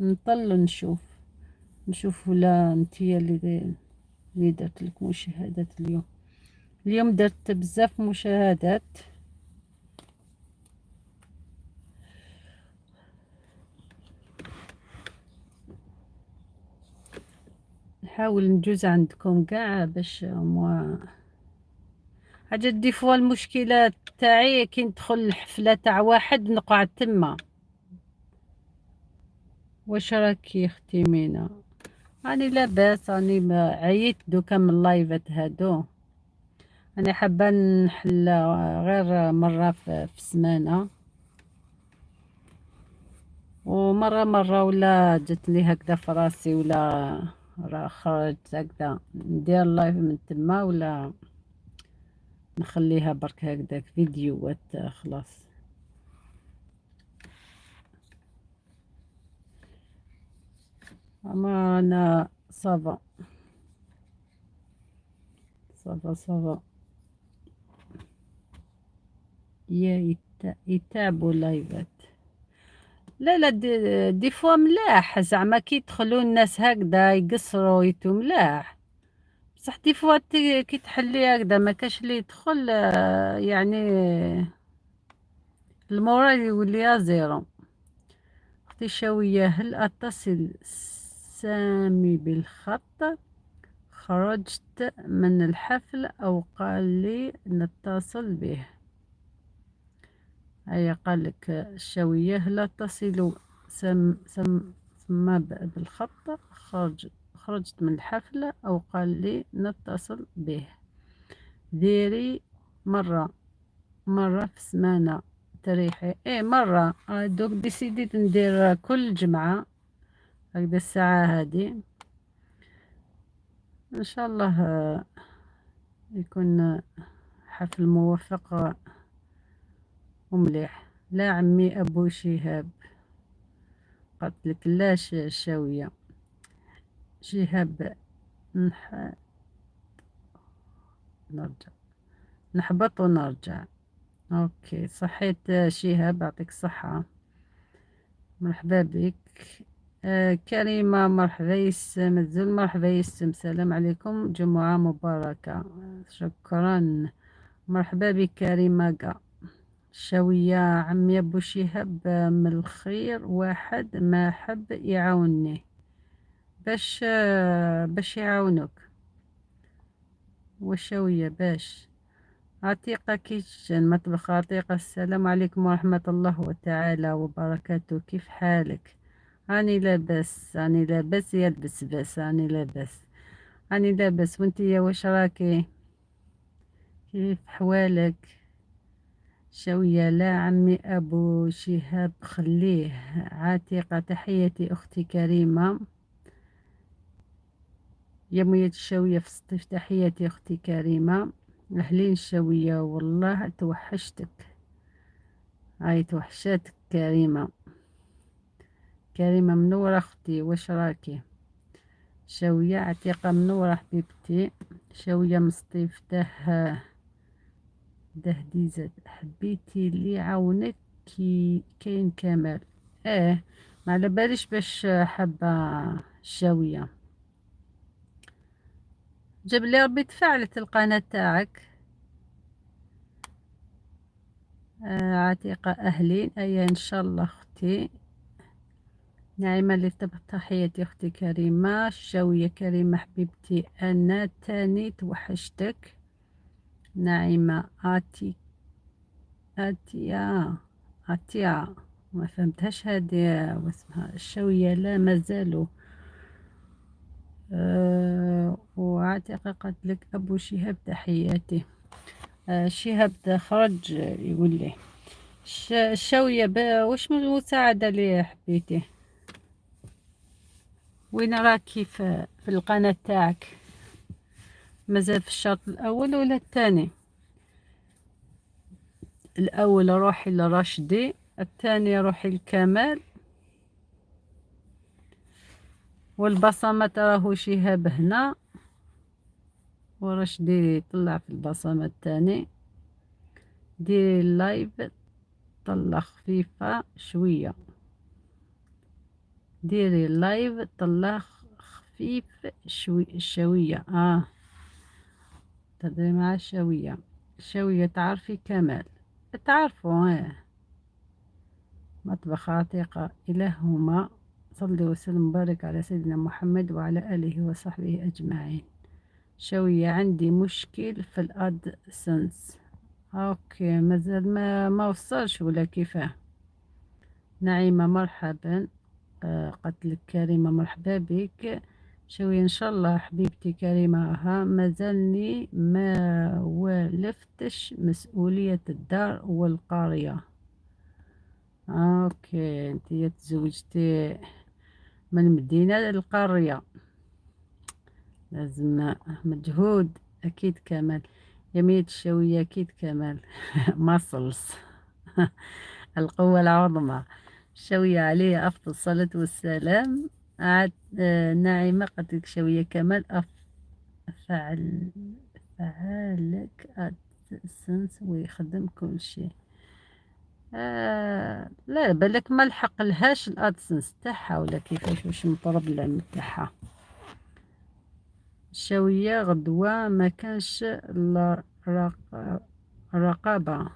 نطل نشوف ولا انتيا اللي درت لك مشاهدات اليوم. اليوم درت بزاف مشاهدات. نحاول نجوز عندكم كاع باش moi حاجة. des fois المشكلة تاعي كي ندخل الحفلة تاع واحد نقعد تما. واش راكي اختي مينا؟ راني لاباس، راني عييت دوكا من اللايفات هادو. انا حابة نحل غير مرة في السمانة، ومرة مرة ولا جاتني هكذا في راسي ولا راه خرجت هكذا ندير live من تما، ولا نخليها برك هكذاك فيديوهات خلاص. اما انا ça va ça va ça va. يا يتعبوا لايفات. لا لا، des fois ملاح، زعما كي يدخلوا الناس هكذا يقصروا يتو ملاح، بصح des fois كي تحلي هكذا ما كاش اللي يدخل، يعني ال moral يولي zéro. اختي شاوية، هل اتصل سامي بالخط؟ خرجت من الحفل او قال لي نتصل به. هيا قال لك الشاوية هل اتصل سم سم بالخط؟ خرجت من الحفل او قال لي نتصل به. ديري مرة في السمانة تريحي. ايه مرة، دوك ديسيديت ندير كل جمعة هكذا الساعة هادي ان شاء الله، يكون حفل موفق ومليح. لا عمي ابو شهاب قالت لك لا شاوية شهاب نرجع نحبط ونرجع. OK صحيت شهاب، يعطيك الصحة، مرحبا بك. كريمة مرحبا يسم الزول، مرحبا يسم. السلام عليكم، جمعة مباركة. شكرا، مرحبا بك كريمة. قا شوية عمي أبو شهاب من الخير، واحد ما حب يعاونني باش يعاونوك وشوية باش. عتيقة kitchen، مطبخ عتيقة، السلام عليكم ورحمة الله وتعالى وبركاته. كيف حالك؟ راني لاباس، راني لاباس يا البسباس، راني لاباس، راني لاباس. وانت يا واش راكي؟ كيف حوالك؟ شوية لا عمي أبو شهاب خليه. عتيقة تحياتي أختي كريمة. يا مية الشوية في السطيف، تحياتي أختي كريمة. أهلين الشوية، والله توحشتك، هاي توحشاتك كريمة. كريمة منورة أختي، واش راكي؟ شوية عتيقة منورة حبيبتي. شوية مصطيف ده ده ديزاد حبيتي اللي عاونك كي كاين كمال. ايه ما على باليش باش حابة الشاوية. جاب لي ربي تفعلت القناة تاعك. عتيقة أهلين، أيا إن شاء الله أختي. نعيمة اللي تبغى تحياتي أختي كريمة. الشاوية كريمة حبيبتي، أنا تاني توحشتك. نعيمة آتي آتيا آتيا، ما فهمتهاش هادي واسمها. الشاوية لا مازالوا. وعتيقة قالت لك أبو شهاب تحياتي. شهاب خرج يقول لي الشاوية واش من المساعدة اللي حبيتي؟ وين راكي في القناة تاعك؟ مازال في الشرط الأول ولا الثاني؟ الأول روحي لرشدي، الثاني روحي لكمال، والبصمة راهو شهاب هنا، ورشدي طلع في البصمة الثاني. ديري ال live طلع خفيفة شوية، ديري ال live طلع خفيف شوية. تهضري مع الشاوية. الشاوية تعرفي كمال، تعرفوا. مطبخ عتيقة إلهما صلي وسلم وبارك على سيدنا محمد وعلى آله وصحبه أجمعين. شوية عندي مشكل في ال AdSense. OK مازال ما وصلش ولا كيفاه؟ نعيمة مرحبا. قالت لك كريمة مرحبا بك. شوية إن شاء الله حبيبتي كريمة. ها مازالني ما والفتش مسؤولية الدار والقرية. OK انتي تزوجتي من مدينة للقرية، لازم مجهود. أكيد كمال يميت الشوية، أكيد كمال مصلص القوة العظمى. الشوية عليه أفضل الصلاة والسلام. عاد ناعمة قالت لك شوية كمال فعل فعالك AdSense ويخدم كل شيء. لا بالك ما لحق لهاش ال AdSense تاعها ولا كيفاش، واش ال problème تاعها. الشاوية غدوة ما كانش رقابة،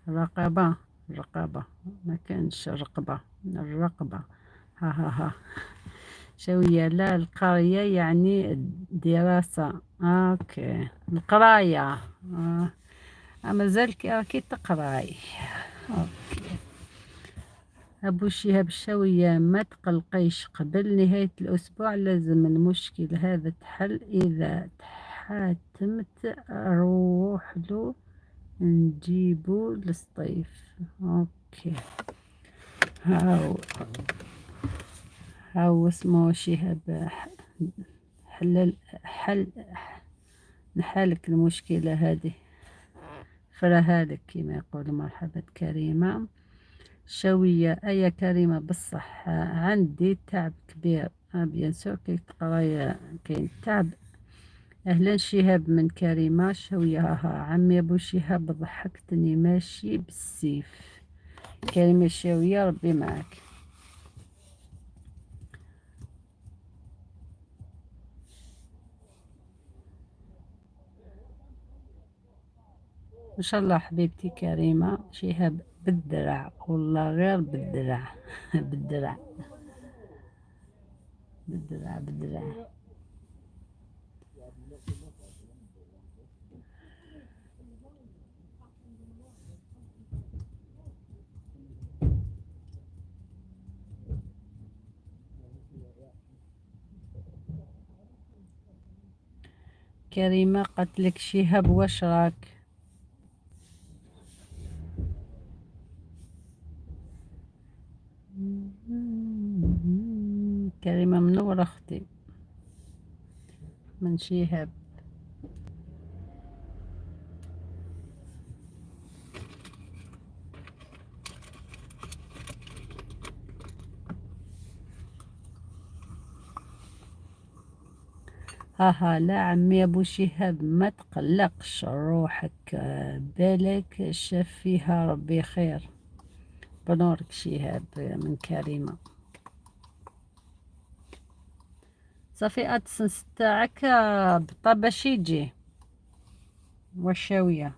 رقابة، رقابة، ما كانش رقبة، الرقبة. ها ها ها. شوية لا القرية يعني الدراسة. OK القراية. مازال كي تقراي. OK أبو شهاب الشاوية ما تقلقيش، قبل نهاية الأسبوع لازم المشكل هذا تحل. إذا تحاتمت روح له نجيبو للصيف. OK هاو اسمه شهاب حلل حل نحالك المشكلة هذه، فراها لك كما يقول. مرحبا كريمة شوية. أيا كريمة بصح عندي تعب كبير. Bien sûr كي تقراي كاين تعب. أهلا شهاب من كريمة شوية. ها عمي أبو شهاب ضحكتني ماشي بالسيف. كريمة الشاوية ربي معك. ان شاء الله حبيبتي كريمة. شهاب بالدرع، والله غير بالدرع بالدرع بالدرع بالدرع. كريمة قتلك شهاب واش راك؟ كريمة منورة اختي من شهاب. ها لا عمي ابو شهاب ما تقلقش روحك، بالك شاف فيها ربي خير. بنورك شهاب من كريمة. صافي ادسنس تاعك بطا باش يجي والشاوية.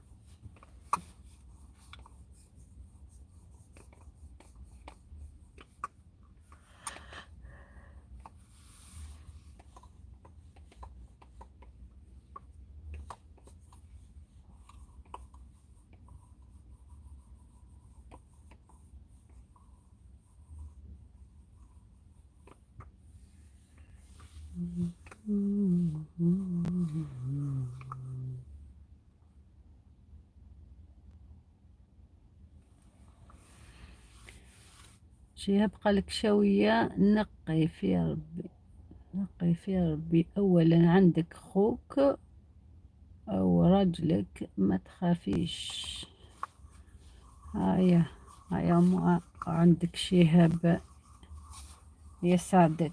شهاب قالك شاوية نقي في ربي، نقي في ربي. أولا عندك خوك أو راجلك ما تخافيش. هيا هيا عندك شهاب يساعدك.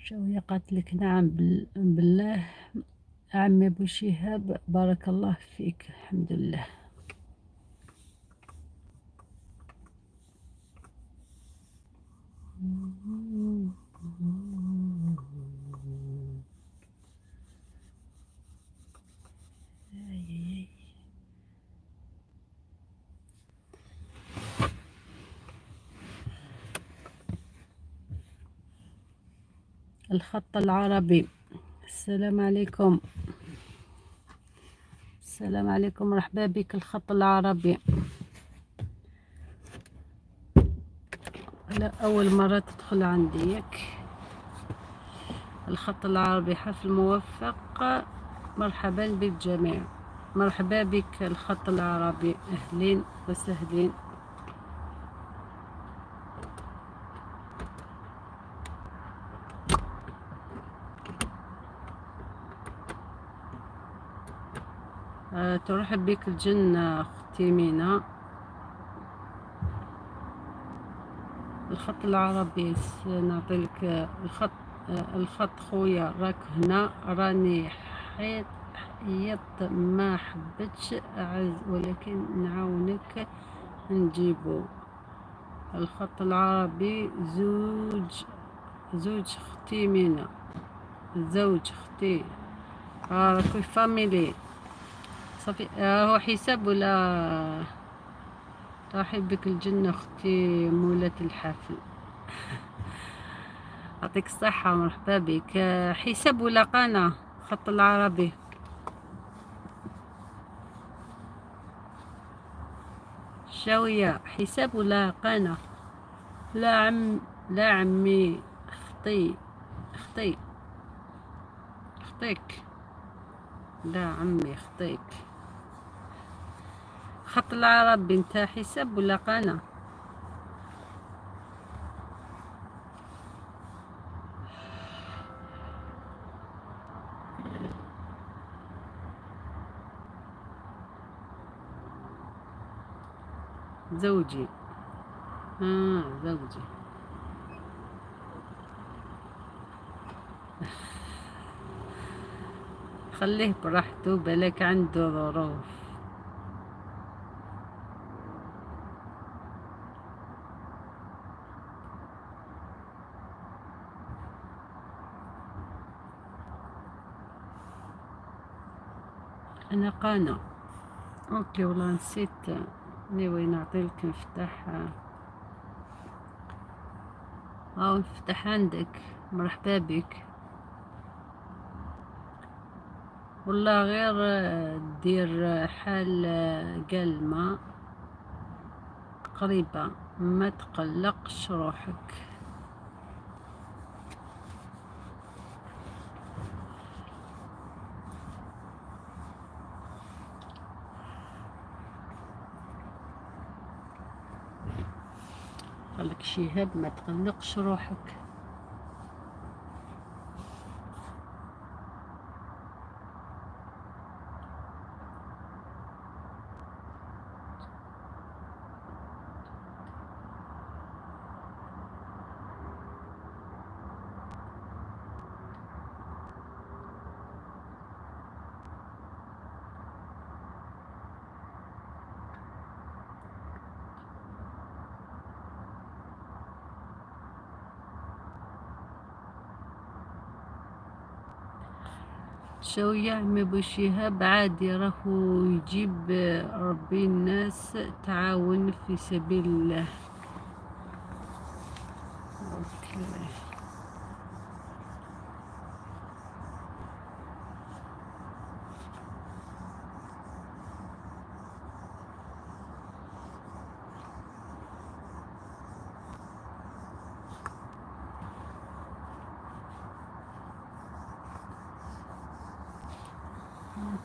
شاوية قالت نعم بالله عمي ابو شهاب بارك الله فيك، الحمد لله. الخط العربي. السلام عليكم، السلام عليكم، مرحبا بك الخط العربي. لا أول مرة تدخل عندي ياك. الخط العربي حفل موفق، مرحبا بالجميع. مرحبا بك الخط العربي، أهلين وسهلين. ترحب بك الجنة أختي مينا. الخط العربي نعطي لك الخط. الخط خويا راك هنا، راني حيط ما حبتش أعز ولكن نعاونك نجيبو. الخط العربي زوج اختي مينا، زوج اختي راكو فاميلي صافي. هو حساب ولا ترحب بك الجنة اختي مولة الحفل. يعطيك الصحة، مرحبا بك. حساب ولا قناة خط العربي؟ شاوية حساب ولا قناة؟ لا عمي خطي خطي خطيك، لا عمي خطيك. خط العربي انت حساب ولا قناة؟ زوجي زوجي. خليه براحته، بالك عنده ظروف. انا قانا. OK، والله نسيت ناوي نعطيلك مفتاح. هاو المفتاح عندك، مرحبا بك. والله غير دير حال قالمة قريبة، ما تقلقش روحك. قالك شهاب ما تقلقش روحك. شوية عمي ابو شهاب عادي، راهو يجيب ربي الناس تعاون في سبيل الله. OK،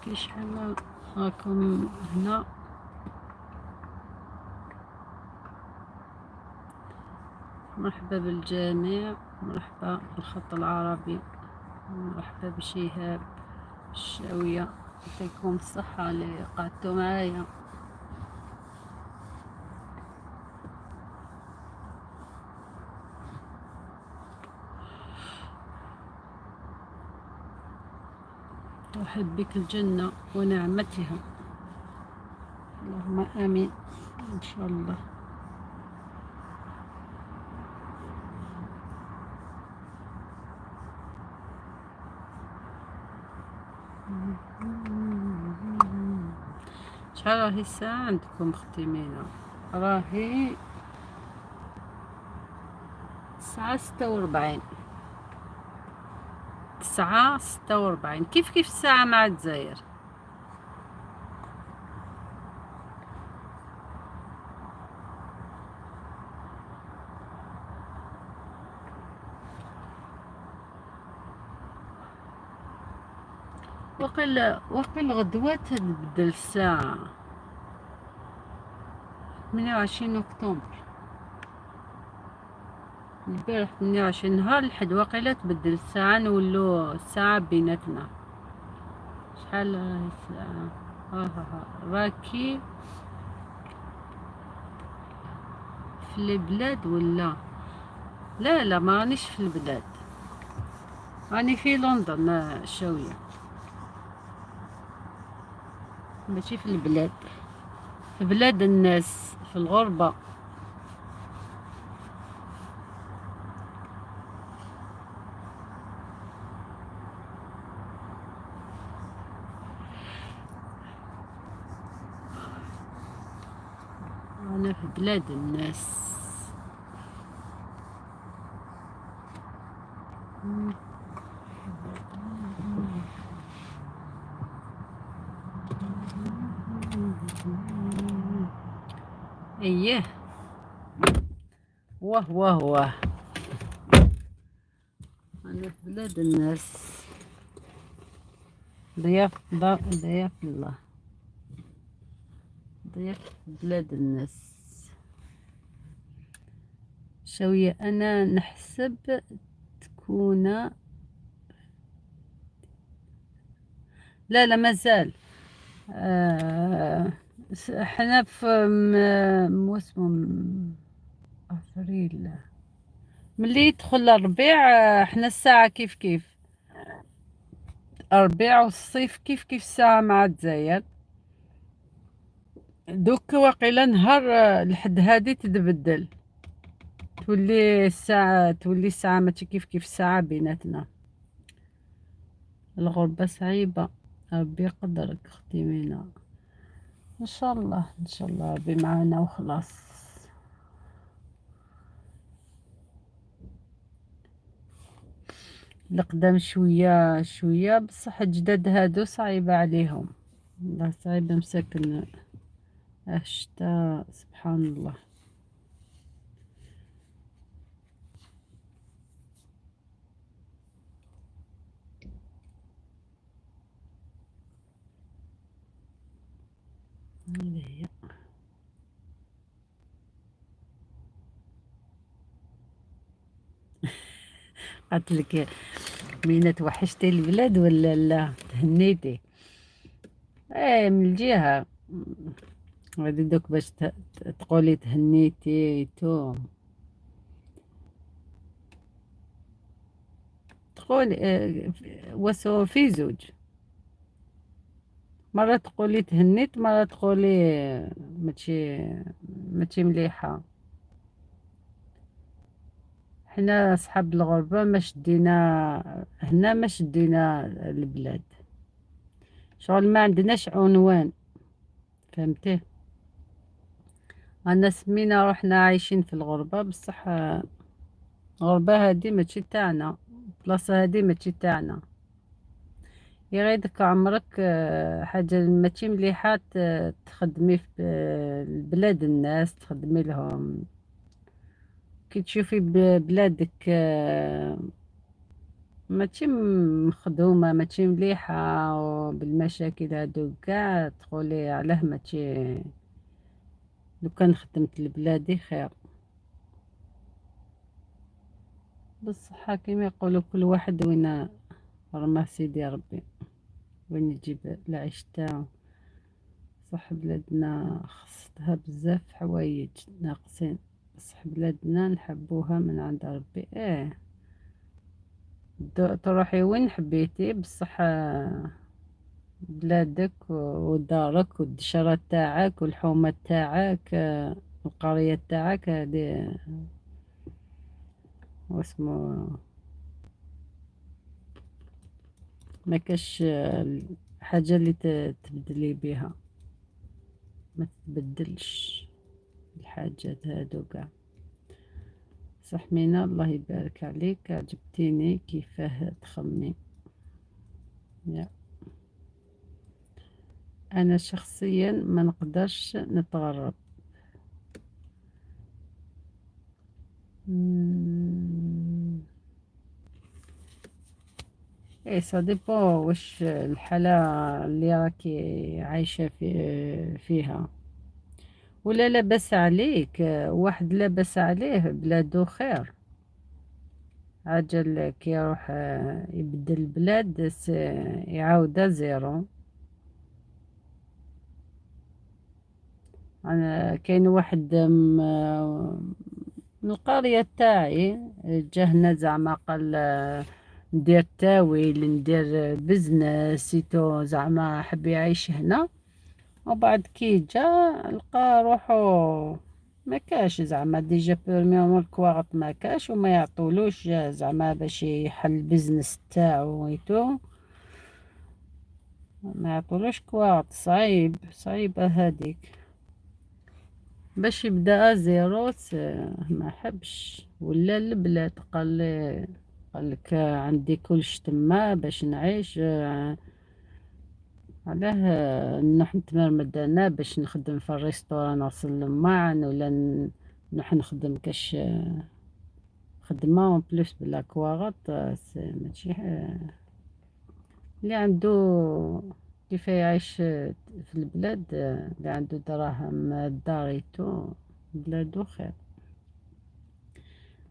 OK، شحال راكم هنا؟ مرحبا بالجميع، مرحبا بالخط العربي، مرحبا بشهاب الشاوية. يعطيكم الصحة اللي قعدتوا معايا. ترحب بك الجنة ونعمتها، اللهم آمين إن شاء الله. شحال راهي الساعة عندكم اختي مينا؟ راهي الساعة 46، 9:46، كيف كيف الساعة مع الجزائر. وقيل غدوة تبدل الساعة 28 أكتوبر. البارح 28 نهار الحد وقيلة تبدل الساعة، نولو الساعة بيناتنا. شحال راهي الساعة؟ ها ها ها راكي في البلاد ولا؟ لا لا، ما رانيش في البلاد، راني في لندن الشاوية، ماشي في البلاد، في بلاد الناس، في الغربة. أنا في بلاد الناس. ايه واه واه واه، انا في بلاد الناس، ضياف ضياف الله، ضياف بلاد الناس. شوية أنا نحسب تكون، لا لا مازال. حنا في موسم أفريل، ملي يدخل الربيع حنا الساعة كيف كيف، الربيع والصيف كيف كيف الساعة مع الجزائر. دوك واقيلا نهار الحد هادي تتبدل، تولي الساعة ماشي كيف كيف الساعة بيناتنا. الغربة صعيبة. ربي يقدرك اختي مينا، ان شاء الله ان شاء الله ربي معانا وخلاص. القدام شوية شوية، بصح الجداد هادو صعيبة عليهم، والله صعيبة مساكن. الشتا سبحان الله. هذه هي. قالت لك مينا توحشتي البلاد ولا لا؟ تهنيتي؟ ايه من الجهة غادي دوك باش تقولي تهنيتي تو تقول وسو في زوج مرة تقولي تهنيت، مرة تقولي ماشي مليحة. حنا أصحاب الغربة ما شدينا هنا، ما شدينا البلاد، شغل ما عندناش عنوان، فهمتي؟ أنا سمينا روحنا عايشين في الغربة، بصح الغربة هادي ماشي تاعنا، البلاصة هادي ماشي تاعنا. يغيدك عمرك حاجة ماشي مليحة تخدمي في بلاد الناس، تخدمي لهم. كي تشوفي بلادك ماشي مخدومة، ماشي مليحة، وبالمشاكل هادو كاع، تقولي علاه ماشي، لو كان خدمت لبلادي خير. بصح كيما يقولوا كل واحد وين رماه سيدي ربي، وين يجيب العيش تاعو. صح بلادنا خصتها بزاف حوايج ناقصين، بصح بلادنا نحبوها من عند ربي. ايه تروحي وين حبيتي، بصح بلادك ودارك والدشرة تاعك والحومة تاعك القرية تاعك، هادي واسمو ما كاش حاجة اللي تبدلي بها، ما تتبدلش الحاجات هادو كاع. صح مينا الله يبارك عليك، عجبتيني كيفاه تخمي. يا انا شخصيا ما نقدرش نتغرب. ايه ça dépend واش الحالة اللي راكي عايشة فيها، ولا لاباس عليك. واحد لاباس عليه بلادو خير، عجل كي يروح يبدل البلاد يعاود zéro. أنا كاين واحد من القرية تاعي جا هنا زعما قال ندير تاويل، ندير business et tout، زعما حب يعيش هنا. وبعد كي جا لقى روحو ما كاش، زعما déjà permis الكواغط ما كاش، وما يعطولوش زعما باش يحل business تاعو et tout، ما يعطولوش كواغط. صعيب، صعيبة هذيك باش يبدا zéro. ما حبش ولا البلاد، قال لي قال لك عندي كلش تما باش نعيش، علاه نروح نتمرمد انا باش نخدم في ال restaurant نغسل الماعن، ولا نروح نخدم كاش خدمة en plus بلا كواغط. ماشي اللي عنده كيف يعيش في البلاد، اللي عنده دراهم الدار et tout بلادو خير.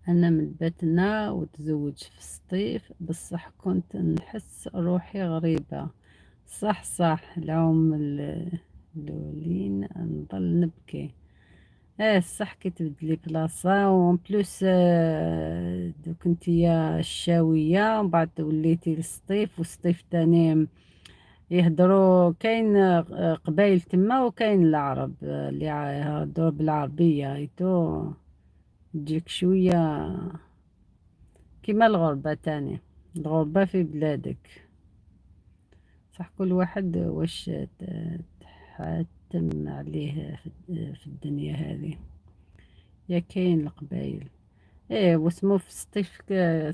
أنا من باتنا وتزوج في السطيف، بصح كنت نحس روحي غريبة. صح صح، العوم الأولين نظل نبكي. ايه صح، كي تبدلي بلاصة en plus دوك انتيا الشاوية، ومن بعد وليتي للسطيف، والسطيف تاني يهضروا، كاين قبايل تما وكاين العرب اللي يهضروا بالعربية et tout، تجيك شوية كيما الغربة تاني، الغربة في بلادك. صح كل واحد واش تحتم عليه في الدنيا هذه. يا كاين القبايل ايه واسمو في سطيف،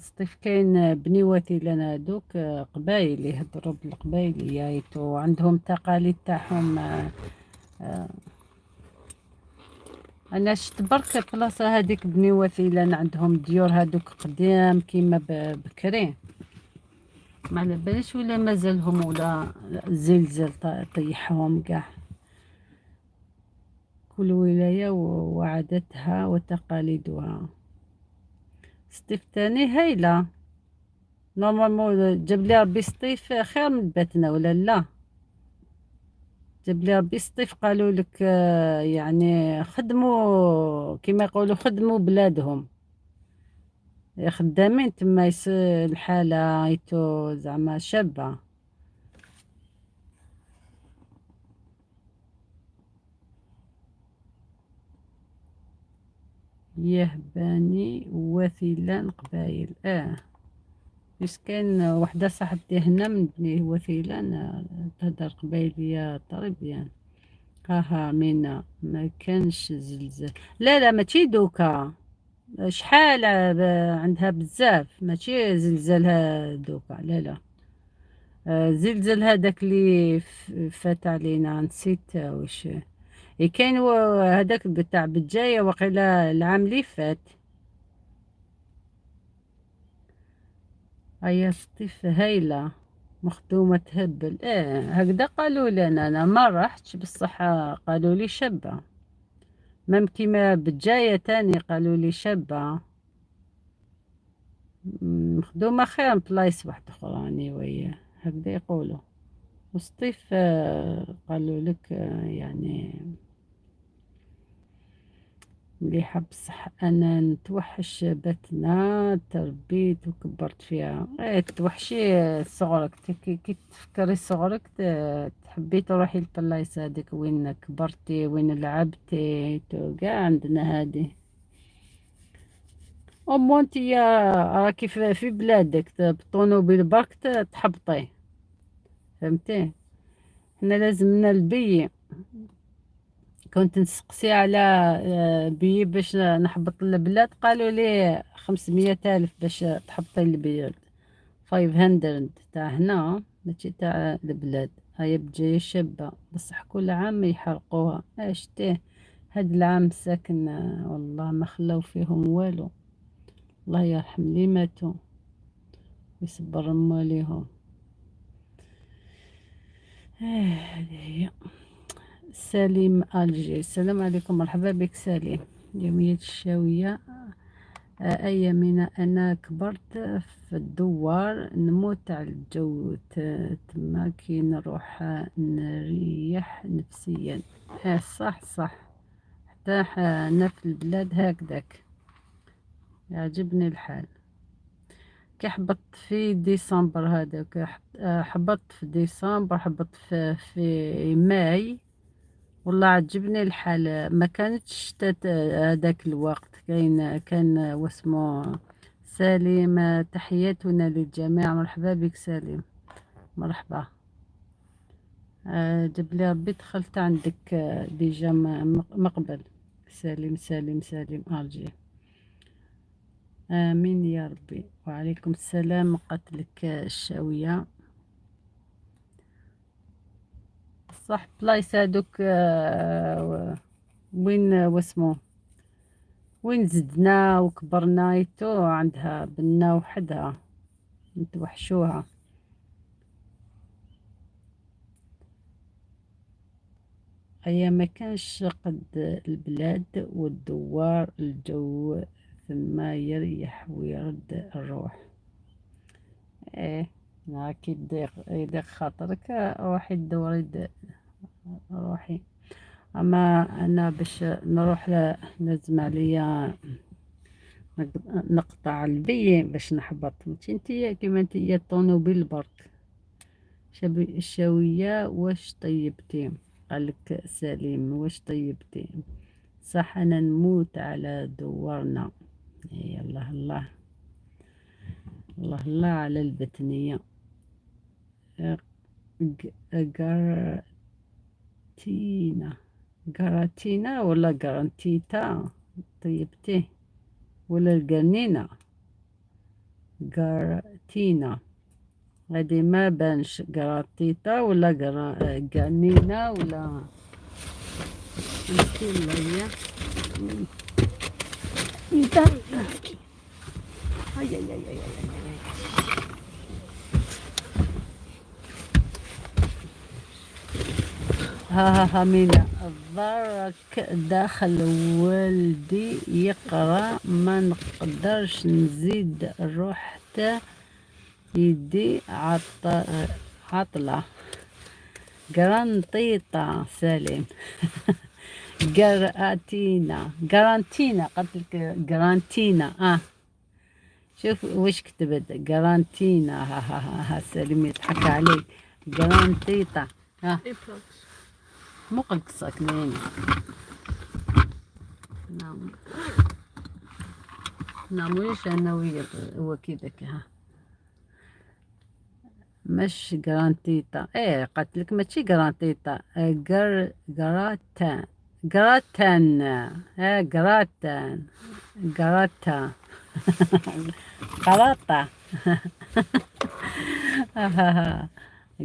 سطيف كاين بني وثيلان هذوك قبايل يهضروا بالقبايلية et tout، عندهم تقاليد تاعهم. انا شفت برك بلاصة هذيك بني وثيلان عندهم ديور هذوك قدام كيما بكري، ما على باليش ولا مازالهم ولا الزلزال طيحهم كاع. كل ولاية وعادتها وتقاليدها. سطيف تاني هايلة، normalement جاب لي ربي سطيف خير من باتنا ولا لا؟ جاب لي ربي سطيف قالوا لك يعني خدموا كما يقولوا خدموا بلادهم، خدامين تما الحالة et tout زعما شابة. يهباني وثيلان قبايل. بس كاين وحدة صاحبتي هنا من بني وثيلان تهدر قبايلية très bien. ها ها مينا ما كانش زلزال. لا لا ماشي دوكا، شحال عندها بزاف، ماشي زلزال دوكا، لا لا. زلزال هذاك اللي فات علينا نسيت واش كاين، هذاك بتاع بجاية وقيلا العام اللي فات. هيا سطيف هايلة مخدومة تهبل. هكذا قالوا لنا، انا ما رحتش بصح قالوا لي شابة. même كيما بجاية تاني قالوا لي شابة مخدومة خير من بلايص واحدة أخرى، anyway هكذا يقولوا. وسطيف قالوا لك يعني مليحة، بصح أنا نتوحش باتنا، تربيت وكبرت فيها. توحشي صغرك، كي تفكري صغرك تحبي تروحي للبلايص هذيك وين كبرتي وين لعبتي، كاع عندنا هادي. au moins نتيا راكي في بلادك بالطونوبيل برك تحبطي، فهمتي؟ حنا لازمنا ال billet. كنت نسقسي على billet باش نحبط البلاد، قالوا لي 500,000 باش تحبطي البلاد، 500 تاع هنا ماشي تاع البلاد. هيا بجاية شابة بصح كل عام يحرقوها. اشتيه هاد العام ساكن والله ما خلاو فيهم والو، الله يرحم اللي ماتوا ويصبر مواليهم. هذه هي. سليم الجي، السلام عليكم، مرحبا بك سليم. يومية الشاوية. أيامنا أنا كبرت في الدوار، نموت على الجو تما كي نروح نريح نفسيا. صح صح، حتى حنا في البلاد هكذاك يعجبني الحال. كي حبطت في ديسمبر هذاك، حبطت في ديسمبر، حبطت في ماي، والله عجبني الحال. ما كانتش هذاك الوقت. كان واسمو سليم. تحياتنا للجميع، مرحبا بك سليم، مرحبا. جاب لي ربي دخلت عندك déjà مقبل. سليم سليم سليم ارجي، امين يا ربي. وعليكم السلام. قتلك الشاوية صح، بلايص هادوك وين واسمو وين زدنا وكبرنا et tout عندها بنا وحدها نتوحشوها. هيا ما كانش قد البلاد والدوار، الجو ثم يريح ويرد الروح. كي يضيق خاطرك روحي دوري روحي. اما انا باش نروح لازم عليا نقطع ال billet باش نحبط. ماشي انتيا كيما انتيا الطونوبيل برك. الشاوية واش طيبتي؟ قالك سليم واش طيبتي؟ صح انا نموت على دوارنا. يا الله الله الله الله على البتنية. غراتينا، غراتينا ولا غرانتيتا؟ طيبتيه ولا القنينة؟ غراتينا. هادي ما بانش غراتيتا ولا غنينة ولا مسكين هي. اي اي اي اي اي. ها ها ها مينا، ضرك داخل ولدي يقرا، ما نقدرش نزيد نروح حتى يدي عطلة. قرنطيطة سليم. قراتينا، قرانتينا، قلت لك قرانتينا. شوف واش كتبت، قرانتينا. ها ها ها، ها سليم يضحك عليك. قرانطيطة. ها مو قلت ساكنين. نعم نعم، ويش انا ويا هو كذاك. ها مش غرانتيتا. ايه قالت لك ماشي غرانتيتا، غراتان، غراتان. ها غراتان، غراتا، غراتا.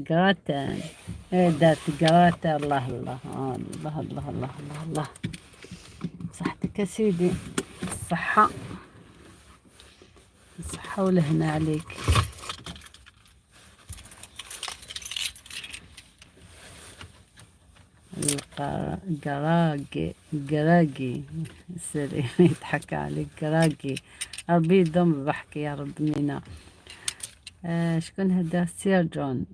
غراتان. ايه دارت غراتا. الله الله الله الله الله الله الله. صحتك يا سيدي، الصحة، الصحة والهنا عليك. قراقي، قراقي سليم يضحك عليك. قراقي، ربي يدوم الضحك يا رب. مينا. شكون هذا؟ سيرجون،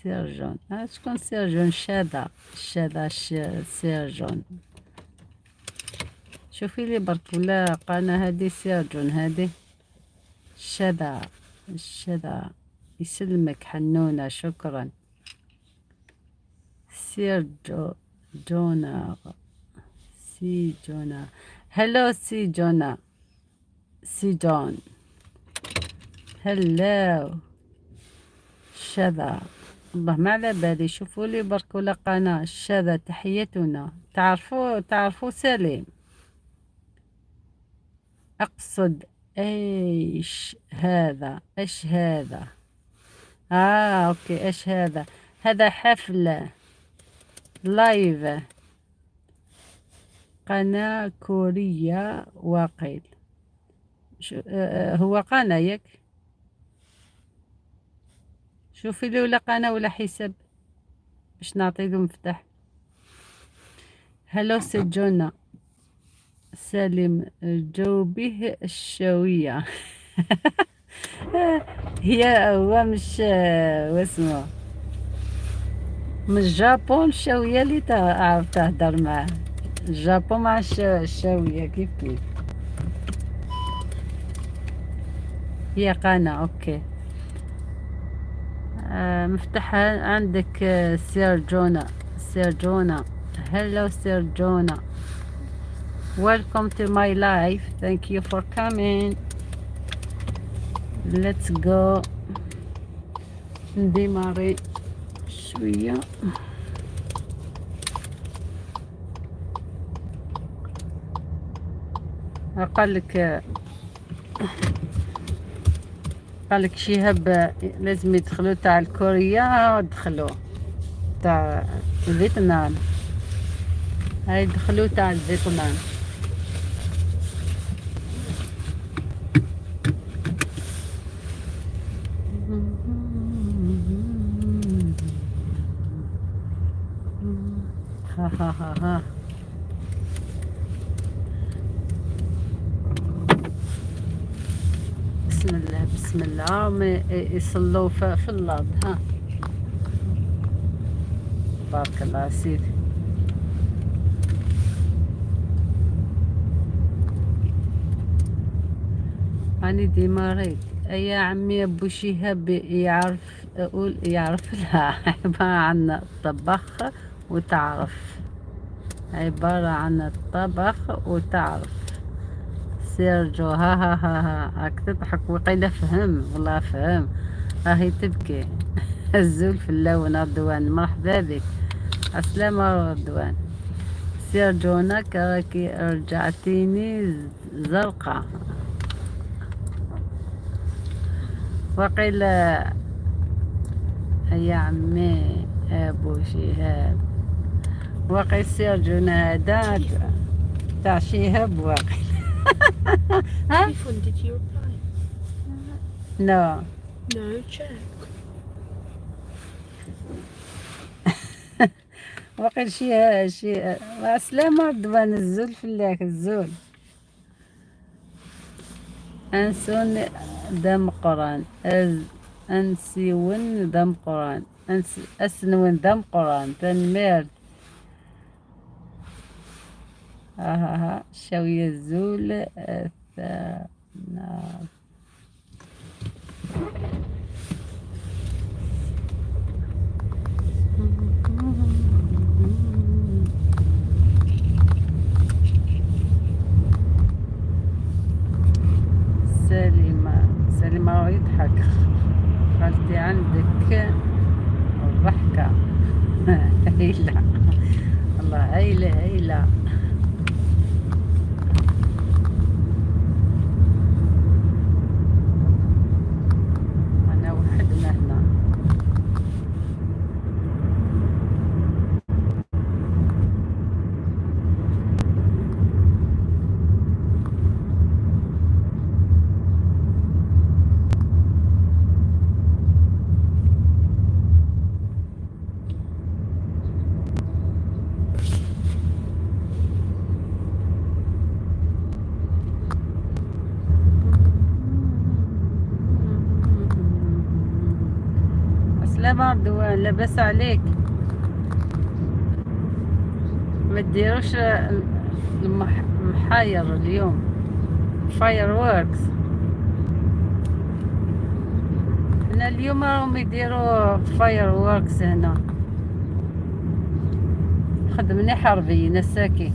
سيرجون. شكون سيرجون؟ شاذة، شاذة، سيرجون. شوفي لي برك ولا قناة هذه سيرجون، هذه شذا، شذا. يسلمك حنونة، شكرا. سيرجو جونا، سي جونا. hello سي جونا، سي جون، hello شذا. والله ما على بالي، شوفوا لي برك ولا قناة شذا. تحيتنا. تعرفوا، تعرفوا سليم؟ أقصد ايش هذا؟ ايش هذا؟ Okay، ايش هذا؟ هذا حفل live قناة كورية واقيل. هو قناة ياك؟ شوفي لي ولا قناة ولا حساب باش نعطي له مفتاح. hello سجونا سالم، جاوبيه الشاوية. هي هو مش واسمه من الجابون، الشاوية اللي تعرف تهدر معاه. الجابون مع الشاوية كيف كيف. هي قناة. okay. مفتاحها عندك. سيرجونا، سيرجونا. hello سيرجونا، welcome to my live، thank you for coming. let's go نديماري شوية. قال لك، قال لك شهاب لازم يدخلوا تاع الكوريا، دخلوا تاع فيتنام، هاي دخلوا تاع الفيتنام. ها ها ها ها. بسم الله بسم الله. هم يصلوا في الارض. ها بارك الله سيدي. أنا ديماريت يا عمي أبو شهاب يعرف، أقول يعرف لها. عبارة عن الطبخ وتعرف، عبارة عن الطبخ وتعرف. سيرجو ها ها ها ها، راك تضحك وقيلا فهم، والله فهم، راهي تبكي. الزول في اللون رضوان، مرحبا بك. السلامة رضوان. سيرجونا راكي رجعتيني زرقاء. وقيل يا عمي ابو شهاب، وقيل سيرجونا هذا تاع شهاب واقيل. ها؟ Telephone, did you reply? No. No, check. وقيل شي شي. السلامة رضوان، الزول فلاك الزول. أنسون دم قران، أنسيون دم قران، أسنون دم قران تنمير. ها ها ها شوية الزول. سليمة سليمة يضحك. خالتي عندك الضحكة. هايلة الله، هايلة هايلة. أنا وحدنا هنا. السلامة رضوان، لاباس عليك؟ ما ديروش المحاير اليوم، fireworks. هنا اليوم راهم يديروا fireworks هنا. خدمني حربي نساكي.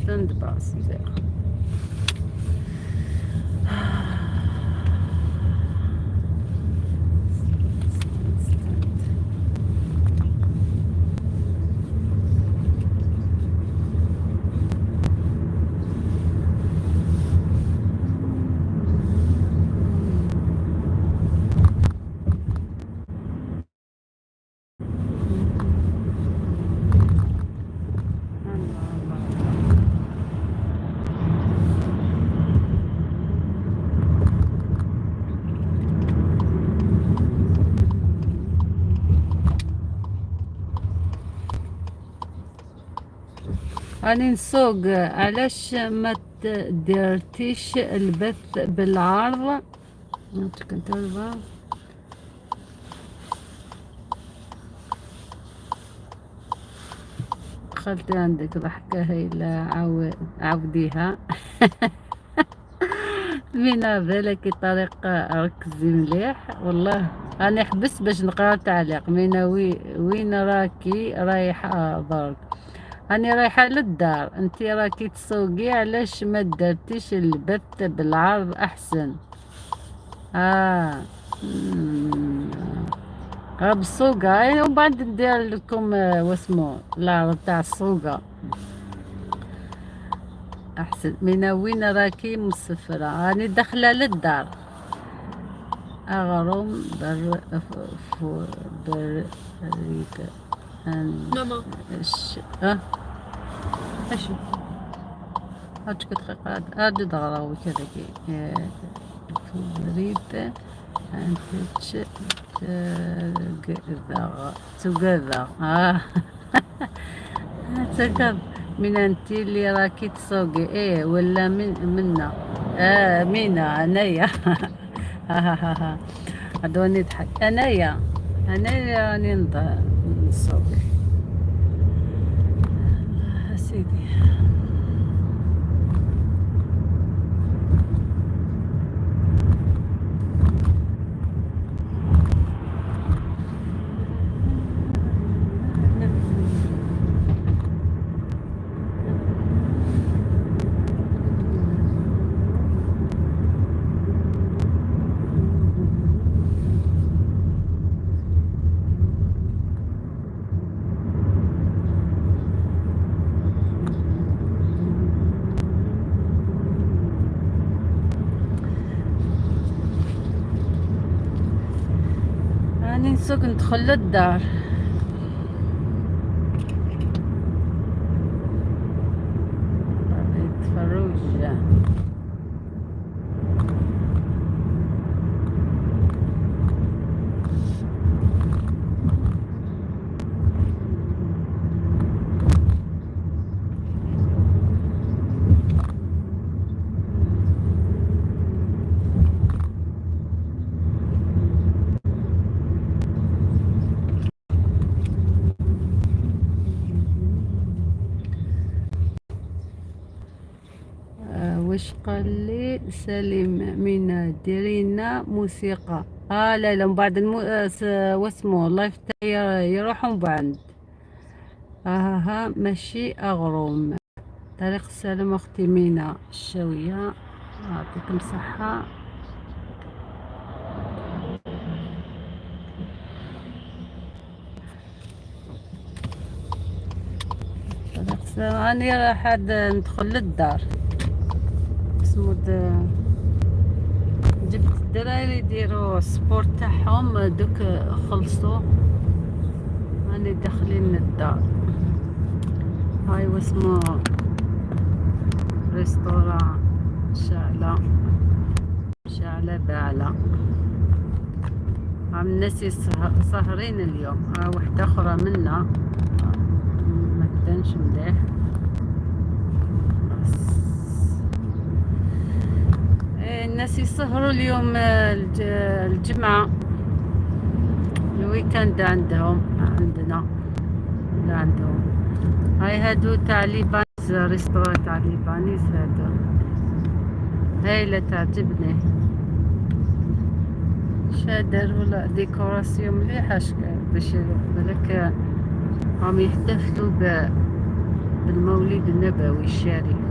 Stand bus there. Stand. الله الله. راني نسوق. علاش ما درتيش البث بالعرض؟ كنت خالتي عندك ضحكة هايلة، عاوديها. من بالك طريقة، ركزي مليح. والله أنا حبست باش نقرا التعليق. مينا وين راكي رايحة درك؟ أنا رايحة للدار، انتي راكي تسوقي. علاش ما درتيش البث بالعرض أحسن؟ غير بالسوقة. ومن بعد ندير لكم، واسمو العرض تاع السوقة أحسن. من وين راكي مسفرة؟ راني داخلة للدار. أغروم بر بر ريك أن Mama, اش هاتشك دقيقة هادي دغراوي كذا كي تريد أن تقذغ تقذغ. تقذ من انت اللي راكي تسوقي؟ ايه ولا من منا؟ مينا انايا. ها ها ها ها عدوني يضحك. انايا انايا راني نسوق سيدي. راني نسوق ندخل للدار. تفرج. واش قال لي سليم مينا ديرينا موسيقى. لا لا، من بعد واسمو ال live تاعي يروحوا من بعد. ها ماشي اغروم. طريق السلام اختي مينا الشاوية، يعطيكم صحة. طريق السلام. راني راح ندخل للدار. اسمو جبت الدراري يديروا ال sport تاعهم دوك خلصوا، راني داخلين للدار. هاي واسمو restaurant شعلة شعلة بالة. عم الناس سهرين اليوم. وحدة أخرى منا ما تبانش مليح. بس. الناس يسهروا اليوم، الجمعة ال week-end عندهم، عندنا لا عندهم. هاي هادو تاع libanais، restaurant تاع libanais هادو هايلة تعجبني. شا ولا décoration مليحة باش بالك راهم يحتفلوا بالمولد النبوي الشريف.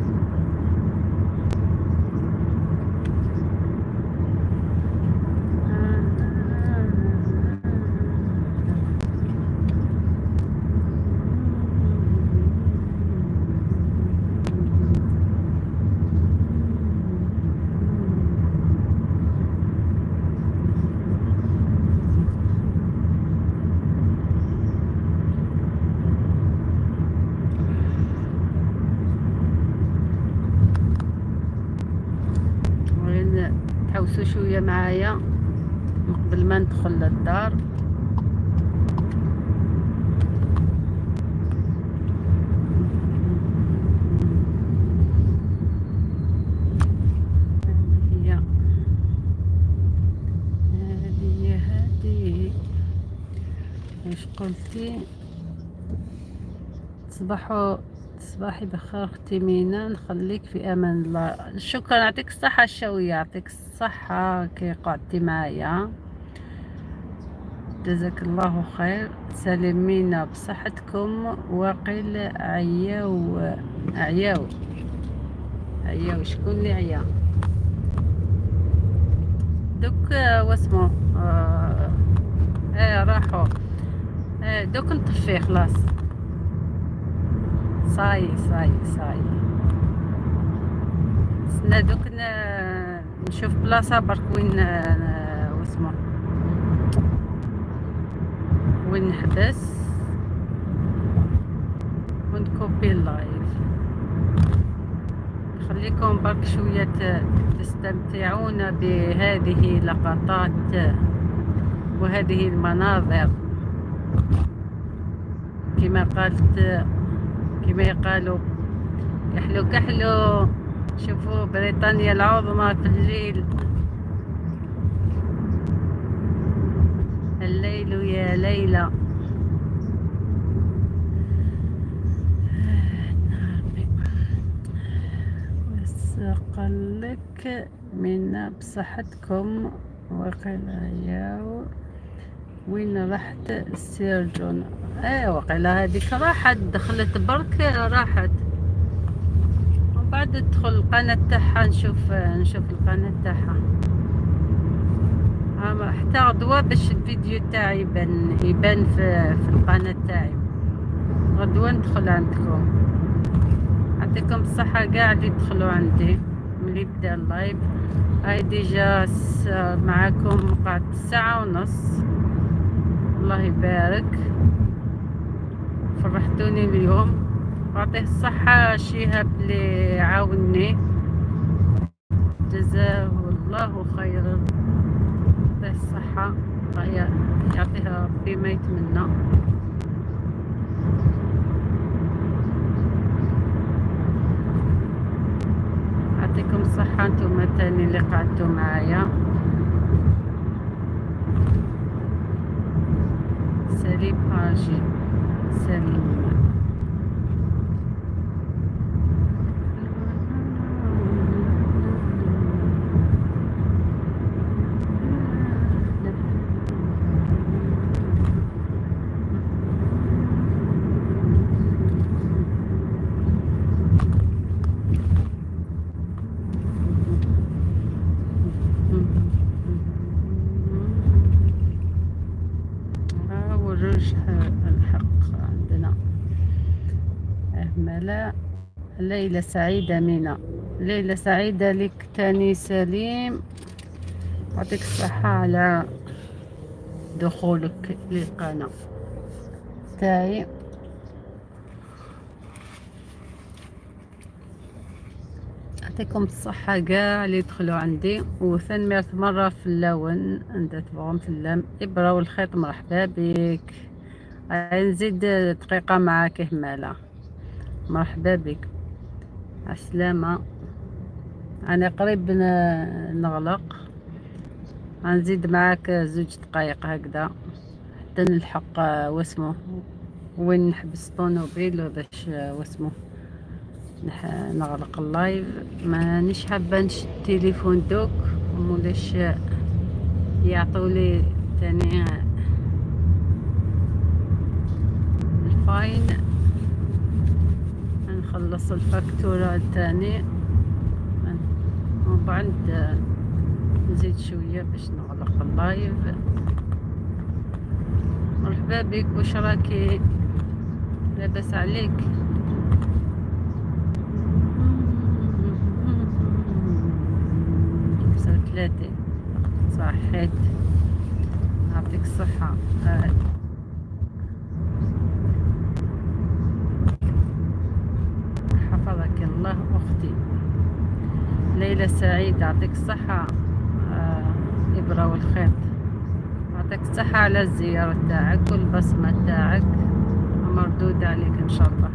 وين تحوسوا شوية معايا من قبل ما ندخل للدار. هي هذه هذه واش قلتي؟ تصبحوا تصبحي بخير اختي مينا، نخليك في امان الله. شكرا، يعطيك الصحة الشوية، يعطيك الصحة كي قعدتي معايا، جزاك الله خير. سلمينا بصحتكم. وقيل عياو عياو عياو، شكون اللي عيا دوك؟ واسمو ايه راحوا. دوك نطفي خلاص. ça y est ça y est ça y est. استنى دوك نشوف بلاصة برك وين، واسمو وين نحبس ونكوبي ال live. خليكم برك شوية تستمتعون بهذه اللقطات وهذه المناظر. كما قالت، كما يقالوا كحلو كحلو. شوفوا بريطانيا العظمى في الليل. الليل يا ليلى. بس قالك من بصحتكم. وقيل ياو وين رحت سيرجون؟ ايه وقيلا هذيك راحت، دخلت برك راحت. ومن بعد تدخل القناة تاعها، نشوف القناة تاعها. حتى غدوة باش الفيديو تاعي يبان في القناة تاعي. غدوة ندخل عندكم. يعطيكم الصحة كاع اللي دخلوا عندي ملي بدا ال live. هاي déjà معاكم قعدت ساعة ونص. الله يبارك، فرحتوني اليوم. يعطيه الصحة شهاب اللي عاوني، جزاه الله خيرا. يعطيه الصحة، يعطيها ربي ما يتمنى. يعطيكم الصحة انتم تاني اللي قعدتوا معايا. سليم حاجي سليم. والرجح الحق عندنا. أهملا ليلة سعيدة مينا، ليلة سعيدة لك تاني سليم. يعطيك الصحة على دخولك للقناة تاعي. يعطيكم الصحة كاع اللي دخلوا عندي. وثاني مرة في اللون عند تبغون في اللم إبرة والخيط. مرحبا بك. نزيد دقيقة معاك همالة. مرحبا بك، عسلامة. أنا قريب نغلق، غنزيد معاك 2 دقايق هكذا حتى نلحق واسمو وين نحبس الطونوبيل باش واسمو نغلق ال live. مانيش حابة نشد التليفون دوك مولاش يعطولي تاني ال fine. نخلص الفاكتورة تاني ومن بعد نزيد شوية باش نغلق ال live. مرحبا بك، واش راكي؟ لاباس عليك؟ 35 صحيت، يعطيك الصحة. حفظك الله أختي. ليلة سعيدة، يعطيك الصحة. إبرة والخيط، يعطيك الصحة على الزيارة تاعك والبصمة تاعك، مردودة عليك إن شاء الله.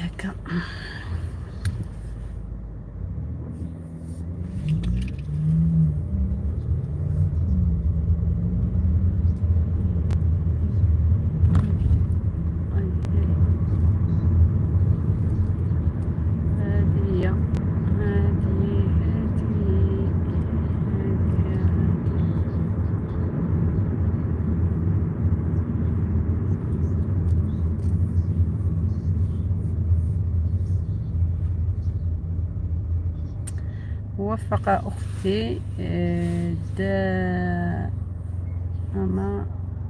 هكا هذه هذه هذه هذه. وفق أختي دائما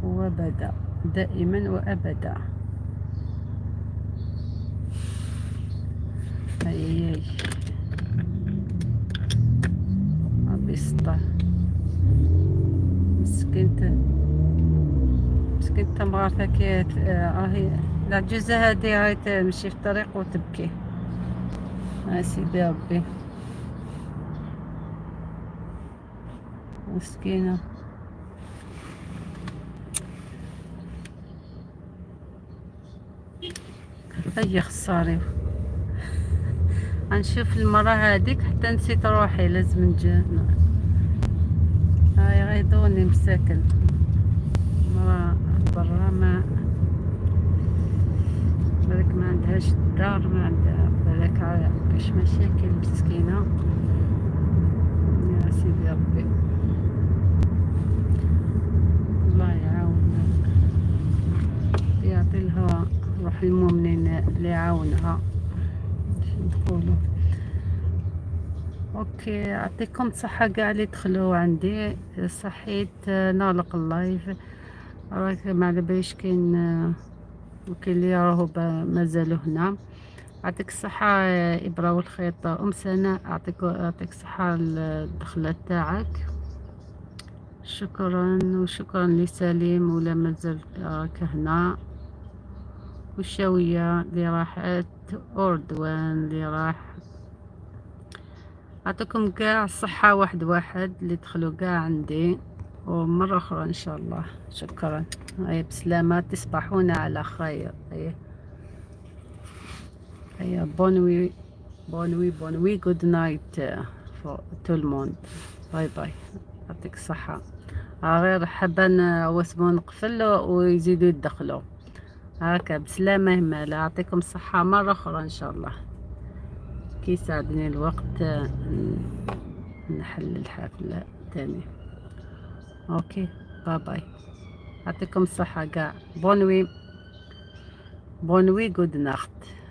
وأبدا، دائما وأبدا. أي أي ربي يسطر. مسكينة مسكينة مغارتها كي راهي العجوزة هادي راهي تمشي في الطريق وتبكي. يا سيدي ربي مسكينة. هيا خساري غنشوف المرة هاديك حتى نسيت روحي، لازم نجي. هاي غيضوني مساكن مرة برا، ما بالك ما عندهاش الدار، ما عندها بالك كاش مشاكل مسكينة. يا سيدي ربي الله يعاونها، يعطي لها روح المؤمنين اللي يعاونها. نقولوا OK، يعطيكم الصحة كاع اللي دخلوا عندي. صحيت، نغلق ال live. راك ما على باليش كاين وكاين اللي راهو مازالوا هنا. يعطيك الصحة إبرة والخيط. أم سناء، يعطيك الصحة الدخلة تاعك، شكرا. وشكرا لسليم ولا مازال راك هنا، والشاوية اللي راحت، أردوان اللي راح. أعطيكم كاع الصحة واحد واحد اللي دخلوا كاع عندي، ومرة أخرى إن شاء الله. شكرا، هيا بسلامة، تصبحون على خير. هيا هيا، bonne nuit، bonne nuit، bonne nuit، good night tout le monde، bye bye. يعطيك الصحة. غير حابة واسمو نقفل ويزيدوا يدخلوا هكا. بسلامة همالة، يعطيكم الصحة. مرة أخرى إن شاء الله كي يساعدني الوقت نحل الحفلة تاني. OK، bye bye، يعطيكم الصحة كاع. Bonne nuit، bonne nuit، good night.